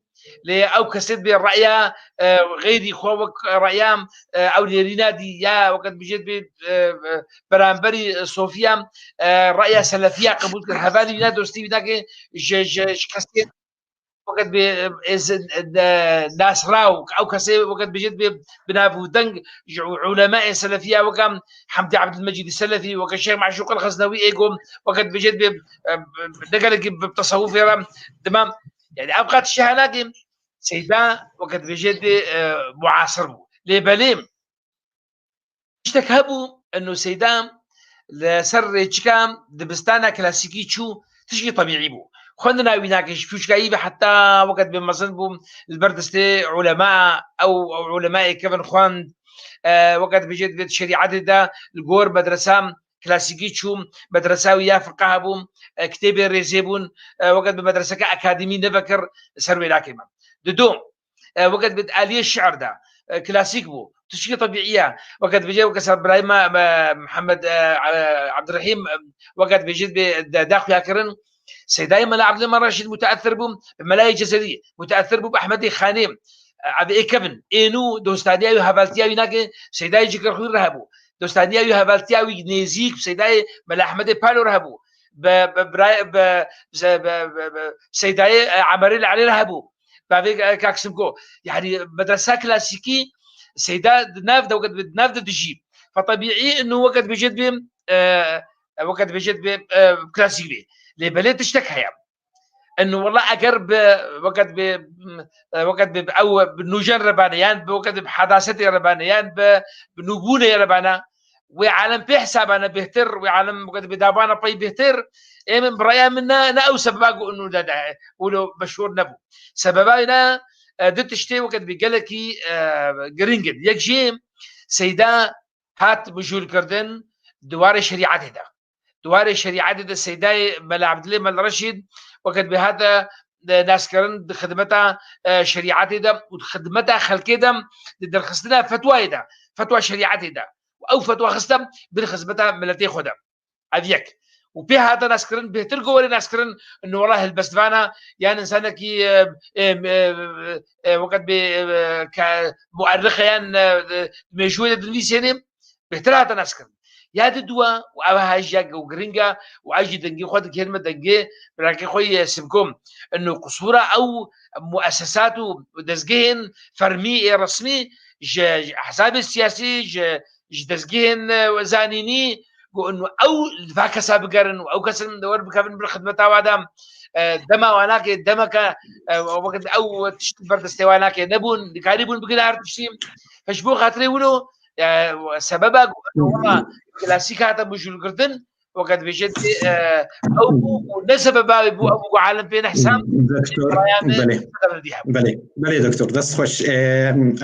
Lê ew kesê dibê ra'ya, e, xeyrî xwe wek ra'ya, e, ew nêrîna dî ya wekî dibêjit bê, e, e, beramberî sofiya, e, ra'ya selefiya qebûl kir. Hevalî wîna dostî wîna ke ji, ji, ji kesê wekî dibê, e, ez, e, nasra û ew kesê wekî dibêjit bê bi nav û deng ji û-, ulemayê selefiya wekî Hemdî Abdulmecîdî Selefî, wekî Şêx Meşûq el Xeznewî ê ku wekî dibêjit bê, e, ne gelekî bi tesewufê re dima, yani ev qat şihanakê Seyda wekî dibêjit bê, e, muasir bû. Lê belê tiştek hebû, eno Seyda li ser rêçika dibistana klasîkî çû, tişkî tebîî bû. Xwendina wî nake ji pûçkayî ve heta wekî dibê mezin bû li ber destê ulema, ew, ew ulemayê kevin xwend, e, wekî dibêjit vê şerîetê de li gor medresa klasîkî çû, medresa wî ya fiqe hebû, e, kitêbê rêzê bûn, e, wekî dibê medreseke akademî nevekir ser wê nake me. Dido, e, wekî dibê aliyê şiir de, e, klasîk bû. Tişkî tebîî ye. Wekî dibêje wekî ser birayê me, me, Mihemed, e, e, Ebdirehîm, e, wekî dibêjit bê de, de xuya kirin. Seydayê Mela Ebdulê Mela Reşîd muteesir bû bi Melayê Cezerî, muteesir bû bi Ehmedê Xanê. E, ev ê kevin, ê nû dostaniya wî hevaltiya wî nake Seydayê Cikirxwîn re hebû. Dostaniya wî hevaltiya wî nêzîk bi Seydayê Mela Ehmedê Palo re hebû. Bi, bi, bi, bi, bi, bi, bi, bi Seydayê, e, Emerê li Elê re hebû. Bavê, e, Kak Simko. Yani medresa klasîkî Seyda di nav de, wekî di nav de dijî. Fe tebîî inu wekî dibêjit bê, e, wekî dibêjit bê, e, klasîk bê. Lê belê tiştek heye. Inu wela eger bi, wekî dibê, e, wekî dibê ew bi nûjen re bane, yan bi wekî dibê bi hedasetê re bane, yan bi, bi nûbûnê re bane, wê alem pê hesabane bêhtir, wê alem wekî dibê dabana pey bêhtir, ê min bi raya min ne, ne ew sebeba ku inu de, de, wilo meşhûr nebû. Sebeba wî ne, e, du tiştê wekî dibê gelekî, e, giring in. Yek jî Seyda hat mijûlkirdin di warê şerîetê de. Di warê şerîetê de Seydayê Mela Ebdilê Mela Reşîd wekî dibê hate, e, naskirin di xidmeta, e, şerîetê de û di xidmeta xelkê de di derxistina fetwayê de, fetwa şerîetê de. Û ew fetwa xiste bin xizmeta miletê xwe de. Ev yek. Û pê hate naskirin, bêhtir ku were naskirin, inu wela helbestvana, yan insanekî, e, e, e, e, wekî dibê, e, ke muerrix e yan, e, e, mêjûyê de dinivîsênê, bêhtir hate naskirin. Ya di dua, û ev ha jî ya ku giring e, û ez jî dengê xwe dikêrime dengê birakê xwe yê Simko. Inu qisûra ew muessesat û dezgehên fermî ê resmî ji, ji ehzabê siyasî, ji, ji dezgehên, e, zanînî, ku inu ew li va kesa bigerin û ew kes in wer bikevin bin xidmeta wa de, e, dema wa nake, demeke, e, wekî ew tişt ber destê wa nake nebûn, dikarîbûn bigine her tiştî. Ji bo xatirê wilo, e, sebeba ku inu wela klasîk hate mijûlkirdin, wekî dibêjit, e, ew bû û ne sebeba wê bû, ew bû ku alem pê nehsa. Doktor, belê. Belê, belê doktor, dest xweş. E,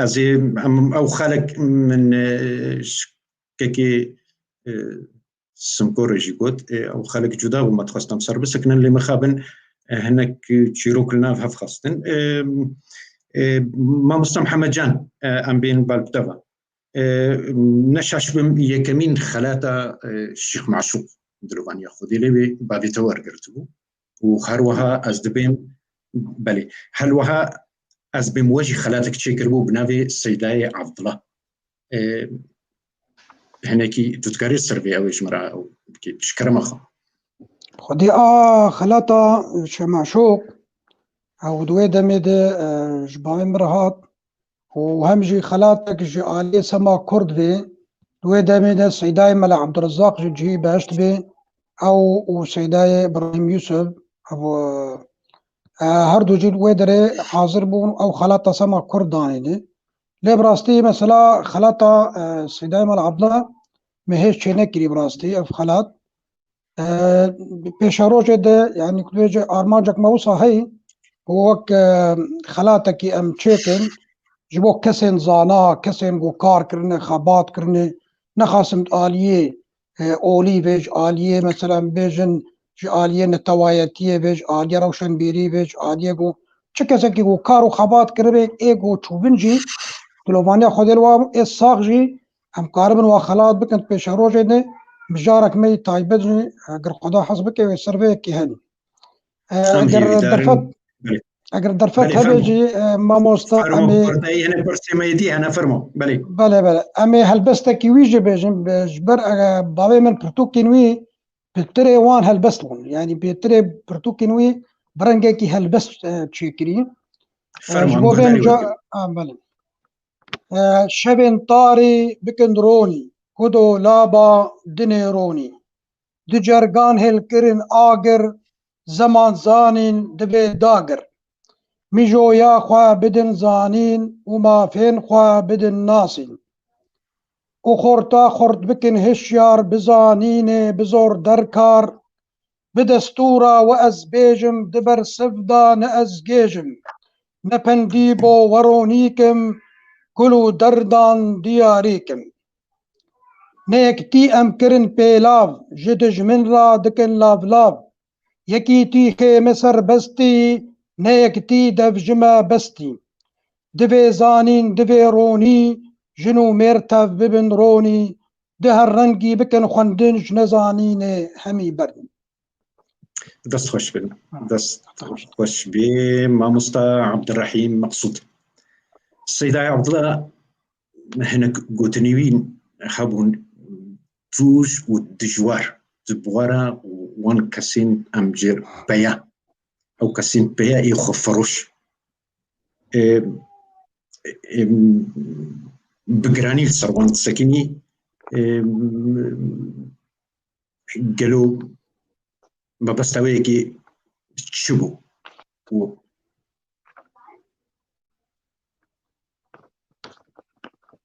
ez ê, em, ew xalek min, e, şikekê, e, Simko re jî got, e, ew xalek cuda bû, me dixwestem ser bisekinin, lê mixabin, e, hinek çîrok li nav hev xwestin. E, e, Mamosta Mihemed Can, e, em bên bal bi te ve. E, ne şaş bim, yekemîn xelata, e, Şêx Maşûq dilovaniya Xwedê lê wê bavê te wergirtibû. Û her wiha ez dibêm, belê, her wiha ez bêm we jî xelatek çêkiribû bi navê Seydayê Evdila. E, hinekî tu dikarî ser vê ew ê ji min re ew bikî, ji kerema xwe. Xwedî a xelata Şêx Maşûq, ew di wê demê de, e, ji bavê min re hat. û hem jî xelatek ji aliyê sema Kurd bê, di wê demê de Seydayê Mela Ebdurezaq ji cihî behişt bê, ew û Seydayê Îbrahîm Yûsif, ev, e, her du jî li wê derê hazir bûn, ew xelata sema Kurd danîne. Lê bi rastî mesela xelata, e, Seydayê Mela Ebdila me hêj çênekirî bi rastî ev xelat. E, pêşerojê de, yanî ku dibêje armancek me wisa heyî, ku wek, e, xelatekî em çêkin, ji bo kesên zana, kesên ku kar kirine, xebat kirine, nexasim di aliyê, e, olî be, ji aliyê, mesela, bêjin, ji aliyê netewayetiyê be, ji aliyê rewşenbîrî be, ji aliyê ku çi kesekî ku kar û xebat kiribe, ê ku çûbin jî, dilovaniya Xwedê li wan ê sax jî, em karibin wan xelat bikin pêşerojê de, mijarek me yî taybet jî, e, ger Xweda hez bike wê ser vê yekê hene. E, Em jî eger hêvîdar in. derfet, Belê. eger derfet Belê, hebe fermo. jî, e, mamosta, Fermo, em ê, Xwedayê hene pirsê me yê dî hene, fermo. Belê. Belê, belê. Em ê helbestekî wî jî bêjin, be, ji ber, e, bavê min pirtûkên wî, pêtirê wan helbest bûn. Yanî pêtirê pirtûkên wî bi rengekî helbest, e, çêkirî. E, Fermo, ji em bo vê guhdarî mica-, wê bikin. a, belê. E, şevên tarî bikin ronî, ku dolaba dinê ronî. Du cergan hêlkirin agir, zeman zanîn divê dagir. Mijoya xwe bidin zanîn û mafên xwe bidin nasîn. Û xorta xort bikin hişyar, bi zanînê, bi zor derkar, bi destûra we ez bêjim, di ber siv de ne ez gêjim. Ne pendî bo we ronîkim, gul û derdan diyarîkim. Ne yektî em kirin pêlav, ji dijmin re dikin lavlav. Yekîtî xême serbestî, ne yektî dev ji me bestî. Divê zanîn, divê ronî, jin û mêr tev bibin ronî, di her rengî bikin xwendin ji nezanînê hemî bernî. Dest xweş bin. Ha, Dest dest xweş. xweş bê, mamosta Abdurrahîm Meqsûd. Seyda Abdullah hinek gotinê wî hebûn tûj û dijwar di bûra wan kesên em jê peya, ew kesên peya ê xwefiroş. Ê, ê, bi giranî li ser wan disekinî, ê, gelo mebesta wê yekê çi bû? Û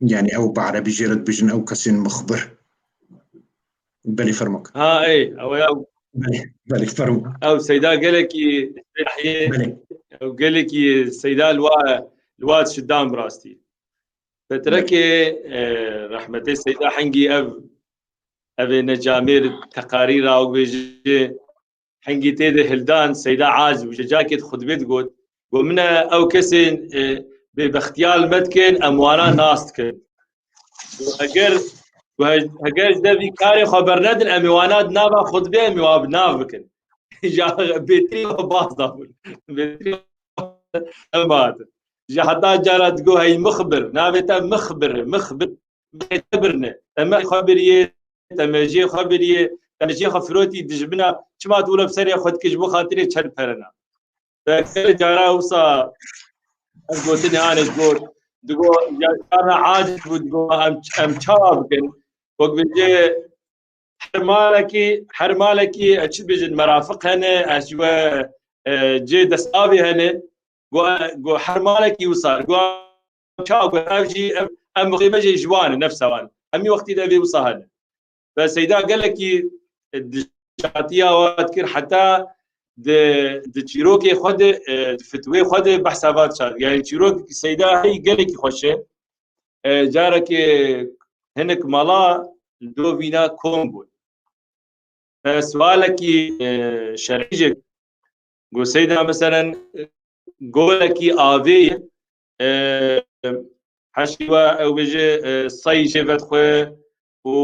yani ew bi erebî jê re dibêjin ew kesên mixbir. Belê fermo. Ha, ey, ew ya. Belê, belê, fermo. Ew Seyda gelekî, Belê. ew gelekî Seyda li wa, li wa dişidan bi rastî. Petrekê, e, rehmetê Seyda hengî ev, evê necamêr teqarîra ew bêje, hengî tê de hildan, Seyda aciz bû. Ji cakê di xutbê digot, got, "Min e ew kesên, e, bêbextiya li me dikin, em wana nas dikin." Got, "Heger, got, he-, heger ji devî karê xwe bernedin, em ê wana di nava xutbê, em ê wa bi nav bikin." Ja bêtirî xwe baz dabûn. Bêtirî xwe em hatin. Ji heta cara digot, "Hey mixbir, navê te mixbir e, mixbir." Te birine. Te me xwe biriye, te mejiyê xwe biriye, te mejiyê xwe firotî dijmina, çima tu wilo bi serê xwe dikî ji bo xatirê çend perena? Te gelê cara wisa ev gotinê anê digot, digot, ya carna aciz bû, digot, em, em çawa bikin? Wek bêje, her malekî, her malekî, e, çi dibêjin, merafiq hene, ez ji we, e, cê destavê hene, got, got, her malekî wisa, got, çawa, got, ev jî, ev, em mixê me jî ji wan e, nefsa wan. Hemî wextî de vê wisa hene. Ve Seyda gelekî, e, dijatiya wa dikir, heta di, di çîrokê xwe de, e, di fitwê xwe de behsa va dişand. Yani çîrokekî Seyda hey gelekî xweş e. E, carekê hinek mala li do vîna kom bûn. E, sualekî, e, şerî jî got, Seyda, meselen, e, golekî avê ye, e, heşî we ew bêje, e, sey jê vedixwe û,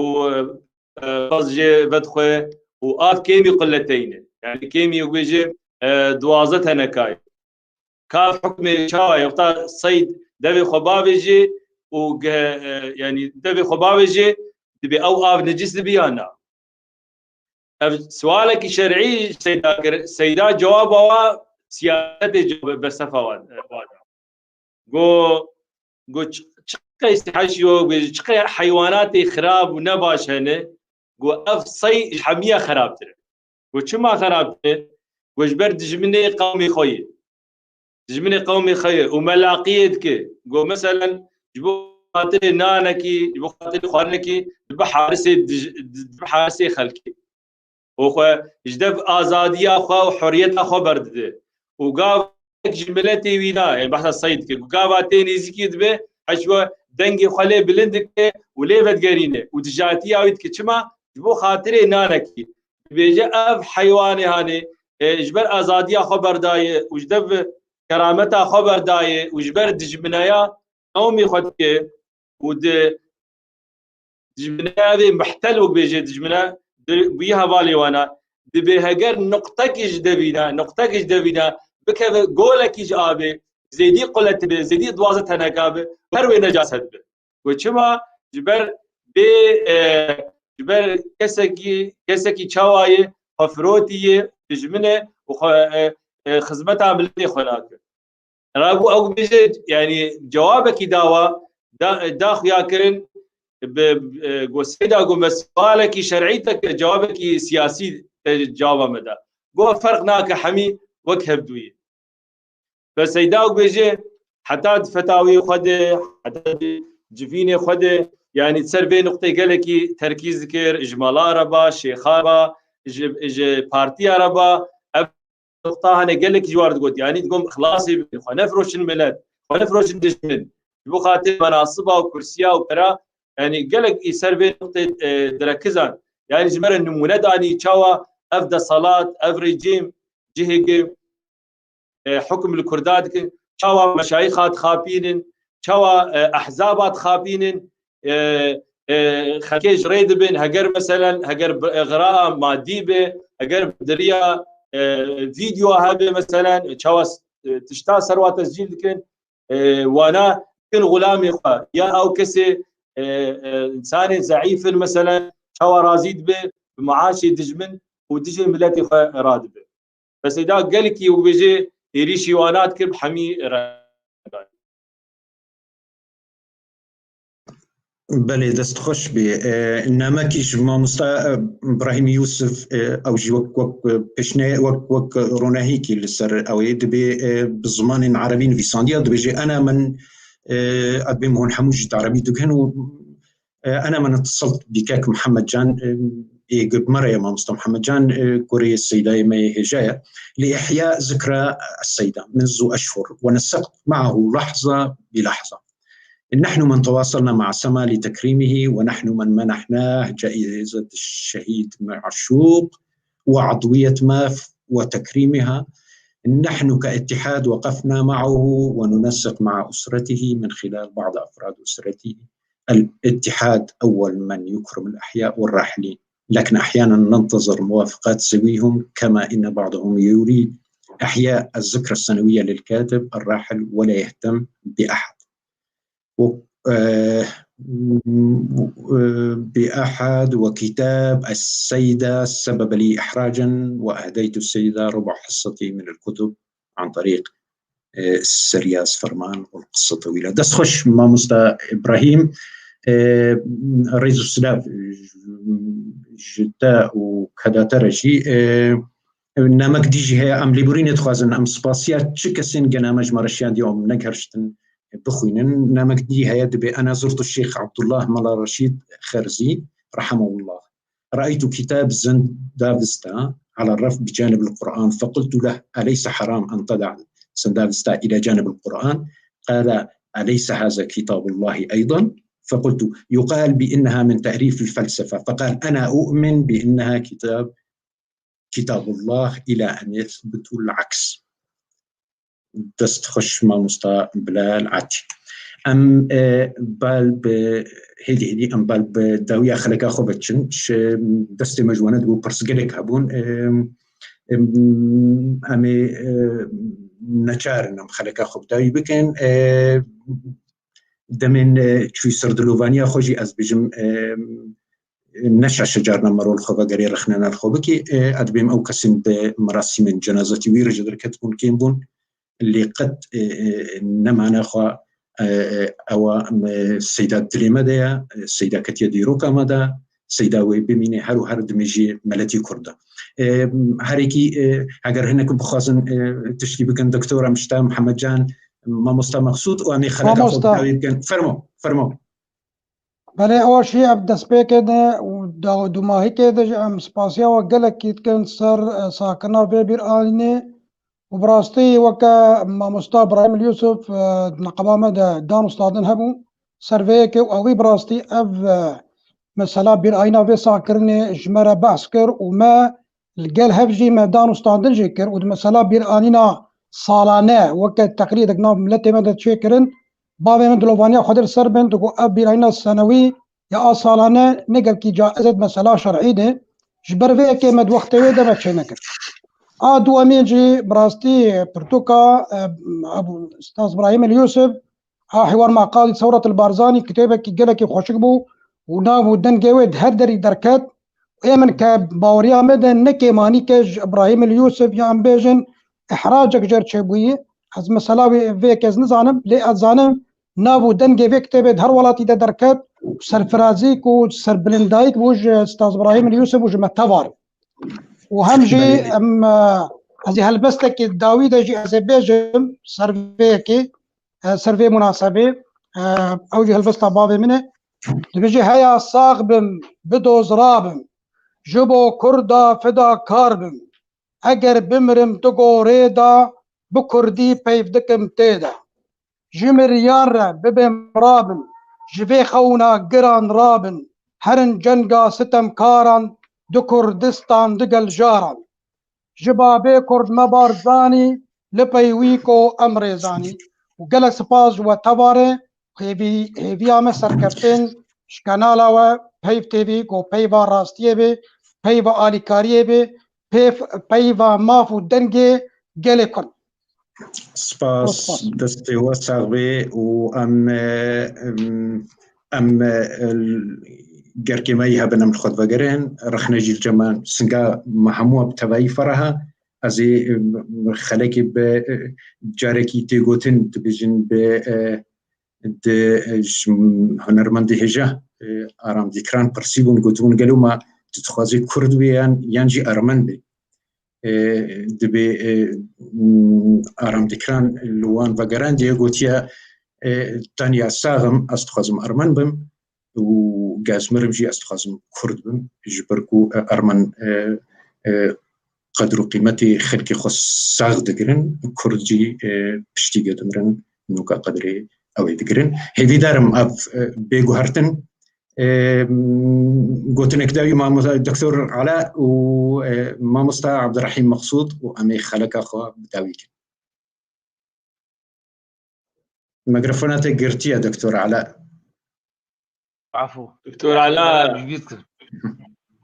e, pez jê vedixwe û av kêmî quleteyne. Yani kêmî ew bêje, e, duwazdeh teneka ye. Ka hukmê çawa ye? Wexta sey devê xwe bavêjê û ge-, e, yani devê xwe bavêjê, dibê ew av necis dibe ya na? Ev sualekî şer'î Seyda kir. Seyda cewaba wa siyasetê cewab bersefa wa, wa da. Go, go ç-, çiqey heşî yo, go çiqey heywanatê xirab û nebaş hene, go ev sey ji hemiya xerabtir e. Go çima xerabtir e? Go ji ber dijminê qewmê xwe ye. Dijminê qewmê xwe ye û melaqiyê dike. Go meselen ji bo xatirê nanekî, ji bo xatirê xwarinekî dibe harisê dij-, dibe harisê xelkê. Û xwe ji dev azadiya xwe û huriyeta xwe berdide. Û gavek ji miletê wî na, yani behsa sey dike. Gava tê nêzîkî dibe, heşî we dengê xwe lê bilind dike û lê vedigerîne. Û dijatiya wî dike. Çima? ji bo xatirê nanekî, dibêje ev heywanê hanê, e, ji ber azadiya xwe berdaye û ji dev kerameta xwe berdaye û ji ber dijmineya qewmê xwe dike û di dijmine evê mehtel wek bêje dijmine di, bûyî hevalê wana. Dibê heger nuqtekî ji devî de, nuqtekî ji devî de bikeve golekî ji avê, zêdî qulet be, zêdî duwazdeh teneka be, her wê necaset be. Ku çima? Ji ber bê, e, ji ber kesekî, kesekî çawa ye, xwe firotî ye, dijmin e û xwe, e, e, xizmeta miletê xwe nake. Rabû ew bêje, yanî cewabekî dawa, da, da xuya kirin, bi, e, go seyda go me sualekî şer'î te kir, cewabekî siyasî te cewaba me da. Go ferq nake hemî wek hevdû ye. Ve seyda ew bêje, heta di fetawiyê xwe de, heta di civînê xwe de, yanî ser vê nuqtê gelekî terkîz dikir, ji mala re ba, şêxa ba, ji, ji partiya re ba, ev nuqta hene gelekî ji war digot. Yanî digot, xilasê bibin, xwe nefiroşin milet, xwe nefiroşin dijmin. Ji bo xatir menasiba û kursiya û pera, yanî gelek î ser vê nuqtê, e, direkizan. Yanî ji me re nimûne danî çawa ev desalat, ev rejîm, cihê, e, hukm li Kurda dikin, çawa meşayîxa dixapînin, çawa, e, ehzaba dixapînin, e, e, xelkê ji rê dibin, heger meselen, heger bi, e, xiraa madî be, heger bi diriya, e, vîdyoa hebe meselen, çawa s-, e, tişta ser wa tescîl dikin, e, wana dikin xulamê xwe, ya ew kesê, e, e, însanên zeîf in meselen, çawa razî dibe bi maaşê dijmin û dijê miletê xwe radibe. Bes êda gelekî û bêjê êrîşî wana dikir bi hemî re. Belê, dest xweş bê. E, namekî ji mamosta, e, Brahîm Yûsif, e, ew jî wek, wek, e, pêşne-, wek, wek ronahîkî li ser ew ê dibê, e, bi zimanên erebî nivîsandiya, dibêje, "Ena min, e, ez bêm hûn hemû jî di erebî dibêjin û, e, ena min itisalî bi kek Mihemed Can, e, ê gurd me re ye mamosta Mihemed Can, e, kurê Seydayê me yê hêja ye. Li ihya zikra Seyda min zu eşhur ve nesakt ma'ahu lahza bi lahza." نحن من تواصلنا مع سما لتكريمه، ونحن من منحناه جائزة الشهيد معشوق وعضوية ماف وتكريمها. نحن كاتحاد وقفنا معه وننسق مع أسرته من خلال بعض أفراد أسرته. الاتحاد أول من يكرم الأحياء والراحلين، لكن أحيانًا ننتظر موافقات ذويهم، كما إن بعضهم يريد إحياء الذكرى السنوية للكاتب الراحل ولا يهتم بأحد. و-، آه، م-، آه، بأحد وكتاب السيدة سبب لي إحراجًا، وأهديت السيدة ربع حصتي من الكتب عن طريق، آه، السرياس فرمان والقصة طويلة. Dest xweş mamosta Îbrahîm. آه، rêz û silav ji te û keda te re jî. آه، namek dî jî heye, em lêborînê dixwazin, em spasiya çi kesên gename ji me re şiyandiye û em negeriştin bixwînin. Namek dî heye, dibê: "أنا زرت الشيخ عبد الله ملا رشيد خرزي رحمه الله. رأيت كتاب زندافستا على الرف بجانب القرآن، فقلت له: أليس حرام أن تضع زندافستا إلى جانب القرآن؟ قال: أليس هذا كتاب الله أيضًا؟" فقلت: "يقال بأنها من تأليف الفلسفة." فقال: "أنا أؤمن بأنها كتاب، كتاب الله إلى أن يثبت العكس." Dest xweş mamosta Bilal Atî. Em, e, bal bi hêdî hêdî em bal bi dawiya xeleka xwe veçin. Ji destê me ji wana dibû pirsgelek hebûn. E, em, em ê, e, neçar in em xeleka xwe bi dawî bikin. E, demên, e, çûyî ser dilovaniya xwe jî ez bêjim, e, ne şaş e carna merov li xwe vegerê rexnena li xwe bikî. E, ez dibêm ew kesên di merasîmên cenazetî wî re jî derketibûn, kêm bûn. Lê qet, e, e, nemane xwe, e, e, ewa, e, Seyda dilê me de ye, e, Seyda ketiye dîroka me de, Seyda wê bimîne her û her dimêjî meletî Kurd de. E, herekî, e, heger hinek bixwazin, e, tiştî bikin, Doktor Amşta, Mihemed Can, Mamosta Mexsûd û em ê xeleka xwe Mamosta. Dawî bikin. Fermo, fermo. Belê, ew jî ev destpêkê de û da-, dumahîkê de jî em spasiya we gelekî dikin ser, e, sakina vê bîranînê û bi rastî weke mamosta Birahîm Yûsif, e, di neqeba me de dan û stadin hebû ser vê yekê û ewî bi rastî ev, e, mesela bîranîna vê saxkirinê ji me re behs kir û me li gel hev jî me dan û standin jê kir û di mesela bîranîna salane weke teqlîdek nav miletê me de çêkirin, bavê min dilovaniya Xwedê li ser bin, digot ev bîranîna senewî ya a salane ne gelkî caiz e, di mesela şer'î de. Ji ber vê yekê me di wextê wê de me çênekir. A duemîn jî bi rastî pirtûka, e, Ebû Staz Îbrahîm El Yûsif, a Hiwar ma Qadî Sewret El Barzanî, kitêbekî gelekî xweşik bû û nav û dengê wê di her derî derket. Ê min ke baweriya me de ne kêmanî ke ji Îbrahîm El Yûsif yan bêjin ihracek jêr çêbûyî. Ez mesela wê vê yekê ez nizanim, lê ez zanim nav û dengê vê kitêbê di her welatî de derket û serfirazîk û serbilindayîk bû ji Staz Îbrahîm El Yûsif û ji me tevar. Û hem jî Belê. em, e, ez ê helbestekî dawî de jî ez ê bêjim ser vê yekê, e, ser vê munasebê, e, ew jî helbesta bavê min e. Dibêje, heya sax bim, bidoz rabim, ji bo Kurda fidakar bim. Eger bimirim tu gorê de, bi Kurdî peyv dikim tê de. Ji miriyan re bibêm rabin, ji vê xewna giran rabin, herin cenga sitemkaran di Kurdistan di geljaran. Ji babê Kurd me Barzanî, li peywî ku em rêzanî. Û gelek spas ji we tevarê, hêvî-, hêviya me serkeftin ji kanala we, Peyv T V, ku peyva rastiyê bê, peyva alîkariyê bê, peyv-, peyva maf û dengê gelê Kurd. Spas, Spas. Destê we sax bê û em, e, em, em, e, l-, gerkê me yî hebin em li xwe divegerin, rexne jî li cem me singa me hemû bi tevayî ferah e. Ez ê, e, xelekê bi, e, carekî tê gotin, dibêjin bi, e, di, e, ji hunermendê hêja, e, Aram Dîkran pirsîbûn, gotibûn, gelo ma tu dixwazî Kurd bê yan, yan jî Ermen bê? E, dibê, e, m, Aram Dîkran li wan vegerandiye, gotiye, e, tenya sax im, ez dixwazim Ermen bim û ge ez mirim jî ez dixwazim Kurd bim, ji ber ku, e, Ermen, e, e, qedr û qîmetê xelkê xwe sax digirin, Kurd jî, e, piştî ge dimirin, nûka qedrê ew ê digirin. Hêvîdar im ev, e, bê guhertin. E, gotinek dawî mamosta Doktor Ala û, e, mamosta Abdurrahîm Meqsûd û em ê xeleka xwe bi dawî kin. Mikrofona te girtiye, Doktor Ala. Afû. Doktor Ala. Ji bîr kir.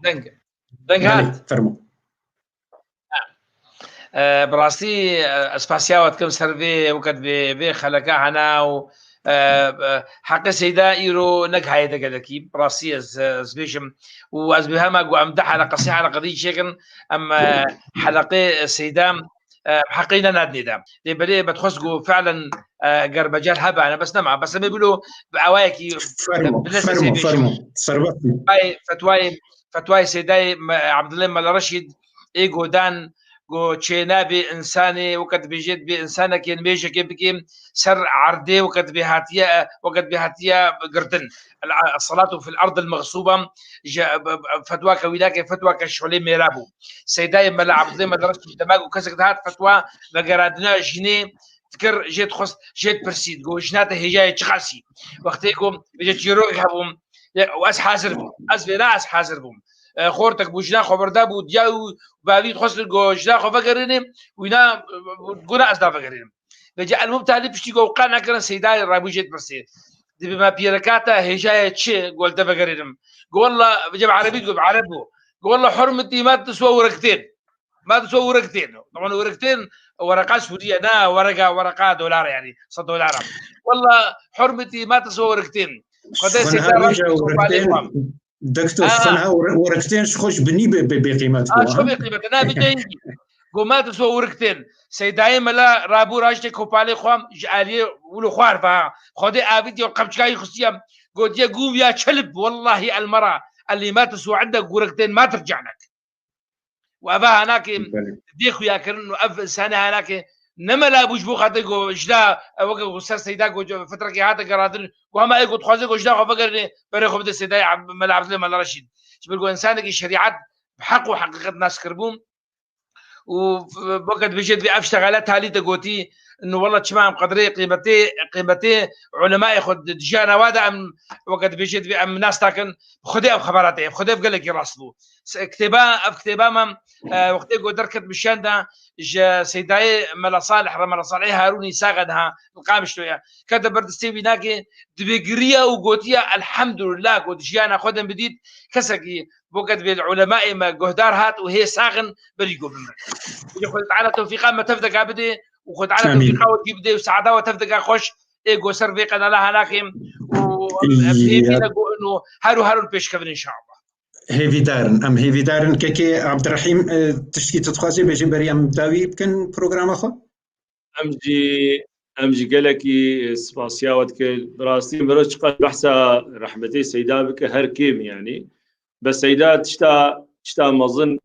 Deng. Deng Belê, hat. Fermo. E, bi rastî, e, ez spasiya we dikim ser vê, weket vê, vê xeleka hena û, e, e, heqê Seyda îro nek hayê de gelekî. Bi rastî ez, ez bêjim. Û ez bi hema ku em deh heleqe, sê heleqe dî çêkin, em, e, heleqê Seyda, e, heqê ne nadinê de. Lê belê bedxwest ku fi'len, e, ger mecal hebane, bes nema. Bes em ê bilo bi awayekî Fermo, bi nesesê fermo, bêjim. Fermo. Serbest bî. Fetwayê, fetwayê, fetwayê Seydayê Me-, Abdullah Mela Reşîd ê godan, go çê nabê insanê, weke dibêje dibê insanekê nimêjekê bikê ser erdê, weke dibê hatiye, weke dibê hatiye girtin. El-, الصلاة في الأرض المغصوبة, ji, b-, b-, fetwa ke wî nake, fetwa ke şolê mêra bû. Seydayê Mela Abdullah Mela Reşîd ji dema ku kesek dihat fetwa vegerandina jinê dikir, jê dixwest, jê dipirsî, digo, jina te hêjayê çiqasî? Wextê ku bêje çîrokek hebû, ye, û ez hazir bûm. Ez vêna ez hazir bûm. E, xortek bû, jina xwe birda bû, diya û bavî dixwestin ku jina xwe vegerînim, wîna, e, guna ez navegerînim. Vêce elmûm talî piştî ku ew qet nekirin, Seydayê rabû jê dipirsê. Dibê me pîreka te hêjayê çi, gol te vegerînim. Go wella, vêce bi erebî digo, bi ereb bû. Go wella hurmetî me tu so wirektên. Ma tu so wirektên. Taban wirektên, wereqa Sûriye, na werega, wereqa dolar yani, sed dolar. Wella hurmetî ma tu so wirektên. Xwedê Seyda raşt topalê xwe. Doktor, Ha. Xwena were-, werektên ji xwe ji binî bê, bê, bê qîmet Ha, bû, çi ha? Bê qîmet, na vîdeo hingî. Go ma tu so wirektên. Seydayê Mela rabû raştê kopalê xwe ji aliyê wilo xwar va. Xwedê avît yo qepçikayî xustiye. Gotiye gûm ya çelib, wellahî elmera. Elî ma tu so inde wirektên ma tircanek. Û eva hanakê Belê. dê xuya kirin û ev insane hanakê ne mela bû ji bo xatir ku jina, ew weke ku ser Seyda ku fitrekê hate gerandin, ku hema ê ku dixwaze ku jina xwe vegerîne, berê xwe bide Seydayê Ab-, Mela Abdulê Mela Reşîd. Ji ber ku insanekî şerîet bi heq û heqîqet nas kiribû û weke dibêje dibê ev ştexele talî te gotî, Ino wela çima em qedrê qîmetê, qîmetê ulemayê xwe di jiyana wa de em weke dibêje dibê em nas nakin, bi Xwedê ev xebera te ye, bi Xwedê ev gelekî rast bû. Se-, kitêba, ev kitêba me, e, wextê ku derket bi şenda ji Seydayê Mela Salih re, Mela Salihê Harûnî Saxe diha, li Qamişlo ye. Kete ber destê wî nakê, dibê giriya û gotiya, "Elhamdulillah, ku di jiyana xwe de bidît, kesekî bo ke dibê li ulemayê me guhdar hat û hê sax in, berî ku bimrin." Xwedê Teala tewfîqa me tev de ka bidê û Xwedê Teala Amîn. Tewfîqa we dî bidê û saeta we tev de ka xweş, ê ku ser vê qenala hanakê û em, em hêvî Ya. ne ku ino her û her û pêşkevin inşallah. Hêvîdar in. Em hêvîdar in. Kekê Abdurrahîm, e, tiştkî tu dixwazî bêjî berî em dawî bikin programa xwe? Em jî, em jî gelekî, e, spasiya we dikir. Bi rastî mirov çiqas behsa rehmetê Seyda bike her kêm yanî. Be Seyda tişta, tişta mezin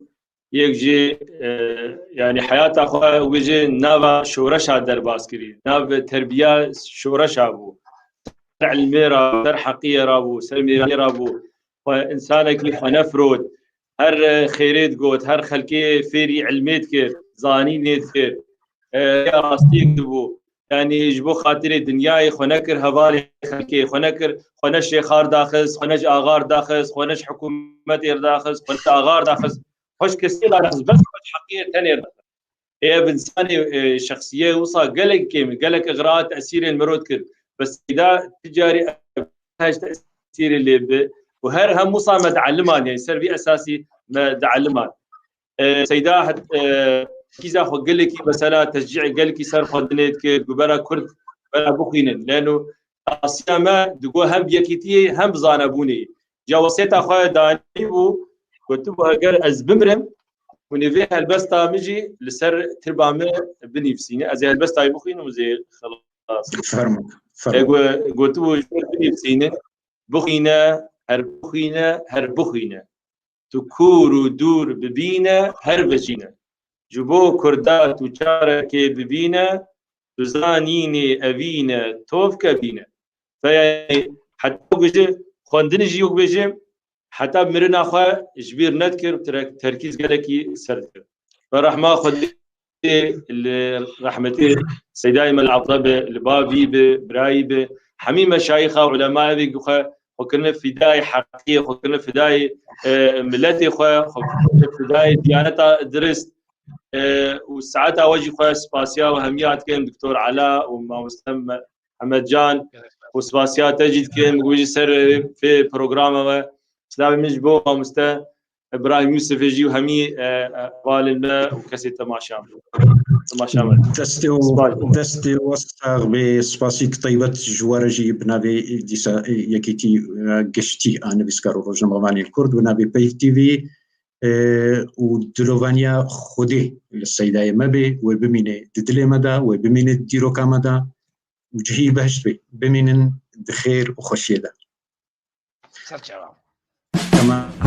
yek jî, e, yanî heyata xwe wê jî nava şoreşa derbas kirî. Nav terbiya şoreşa bû. Ser ilmê ra, ser heqiyê ra bû, ser mêranê ra bû. Xwe, însanekî xwe nefirot. Her, e, xêrê digot, her xelkê fêrî ilmê dikir, zanînê dikir. E, ya rastiyê dibû. Yanî ji bo xatirê dinyayê xwe nekir hevalê xelkê, xwe nekir, xwe ne şêxar daxist, xwe ne ji axar daxist, xwe ne ji hikûmetê daxist, xwe ne ji axar daxist. Xwe ji kesê daxist, bes xwe ji heqiyê tenê daxist. Ê ev însanê, e, şexsiyê wisa gelek kêm, gelek ixra tesîrên mirov dikir. Bes Seyda ti carî ev hej tesîrê lê bi û her hem wisa me dieliman, yani ser vî esasî me dieliman. E, Seyda het, e, kîza xwe gelekî mesela teşcî gelekî ser xwendinê dikir, ku bera Kurd bera bixwînin. Leno asiya me digo hem yekîtiyê hem zanebûnê. Ca wesiyeta xwe danî bû, gotibû, eger ez bimrim, hûn ê vê helbesta min jî li ser tirba min binivîsîne. Ez ê helbesta wî bixwînim û zê xilas. Fermo, fermo. E, go-, gotibû, ji ber binivîsîne, bixwîne, her bixwîne, her bixwîne. Tu kûr û dûr bibîne, her vejîne. Ji bo Kurda tu carekê bibîne, tu zanînê evîne, tovke bîne. Fe yanî heta ku ji xwendinê jî yok bêje, heta mirina xwe ji bîr nedikir, terek-, terkîz gelekî ser dikir. Ve rehma Xwedê li rehmetê Seydayê Mela Abdullah bi, li bavî bi, birayî bi, hemî meşayîxa ulemaya vê xwe, xwe kirine fidayê heqiyê, xwe kirine fidayê, e, miletê xwe, xwe kirine fidayê diyaneta dirist. E, û saeta we jî xwe spasiya we hemiya dikim, Doktor Ela û mamoste Me-, Hemedcan, û spasiya te jî dikim, ku jî ser, e, vê programa we. Silavê min ji bo mamoste Îbrahîm Yûsifê jî û hemî, e, e, hevalên me û kesê temaşa me. Temaşa me. Destê û, Spas. Destê we sax be, spasîk taybet ji we re jî bi navê dîsa, e, yekîtî, e, giştî a nivîskar û rojnamevanên Kurd, bi navê Peyv T V, e, û dilovaniya Xwedê li Seydayê me be, wê bimîne di dilê me de, wê bimîne di dîroka me de û cihî behişt be. Bimînin di xêr û xweşiyê de. Ser çavan. Temam.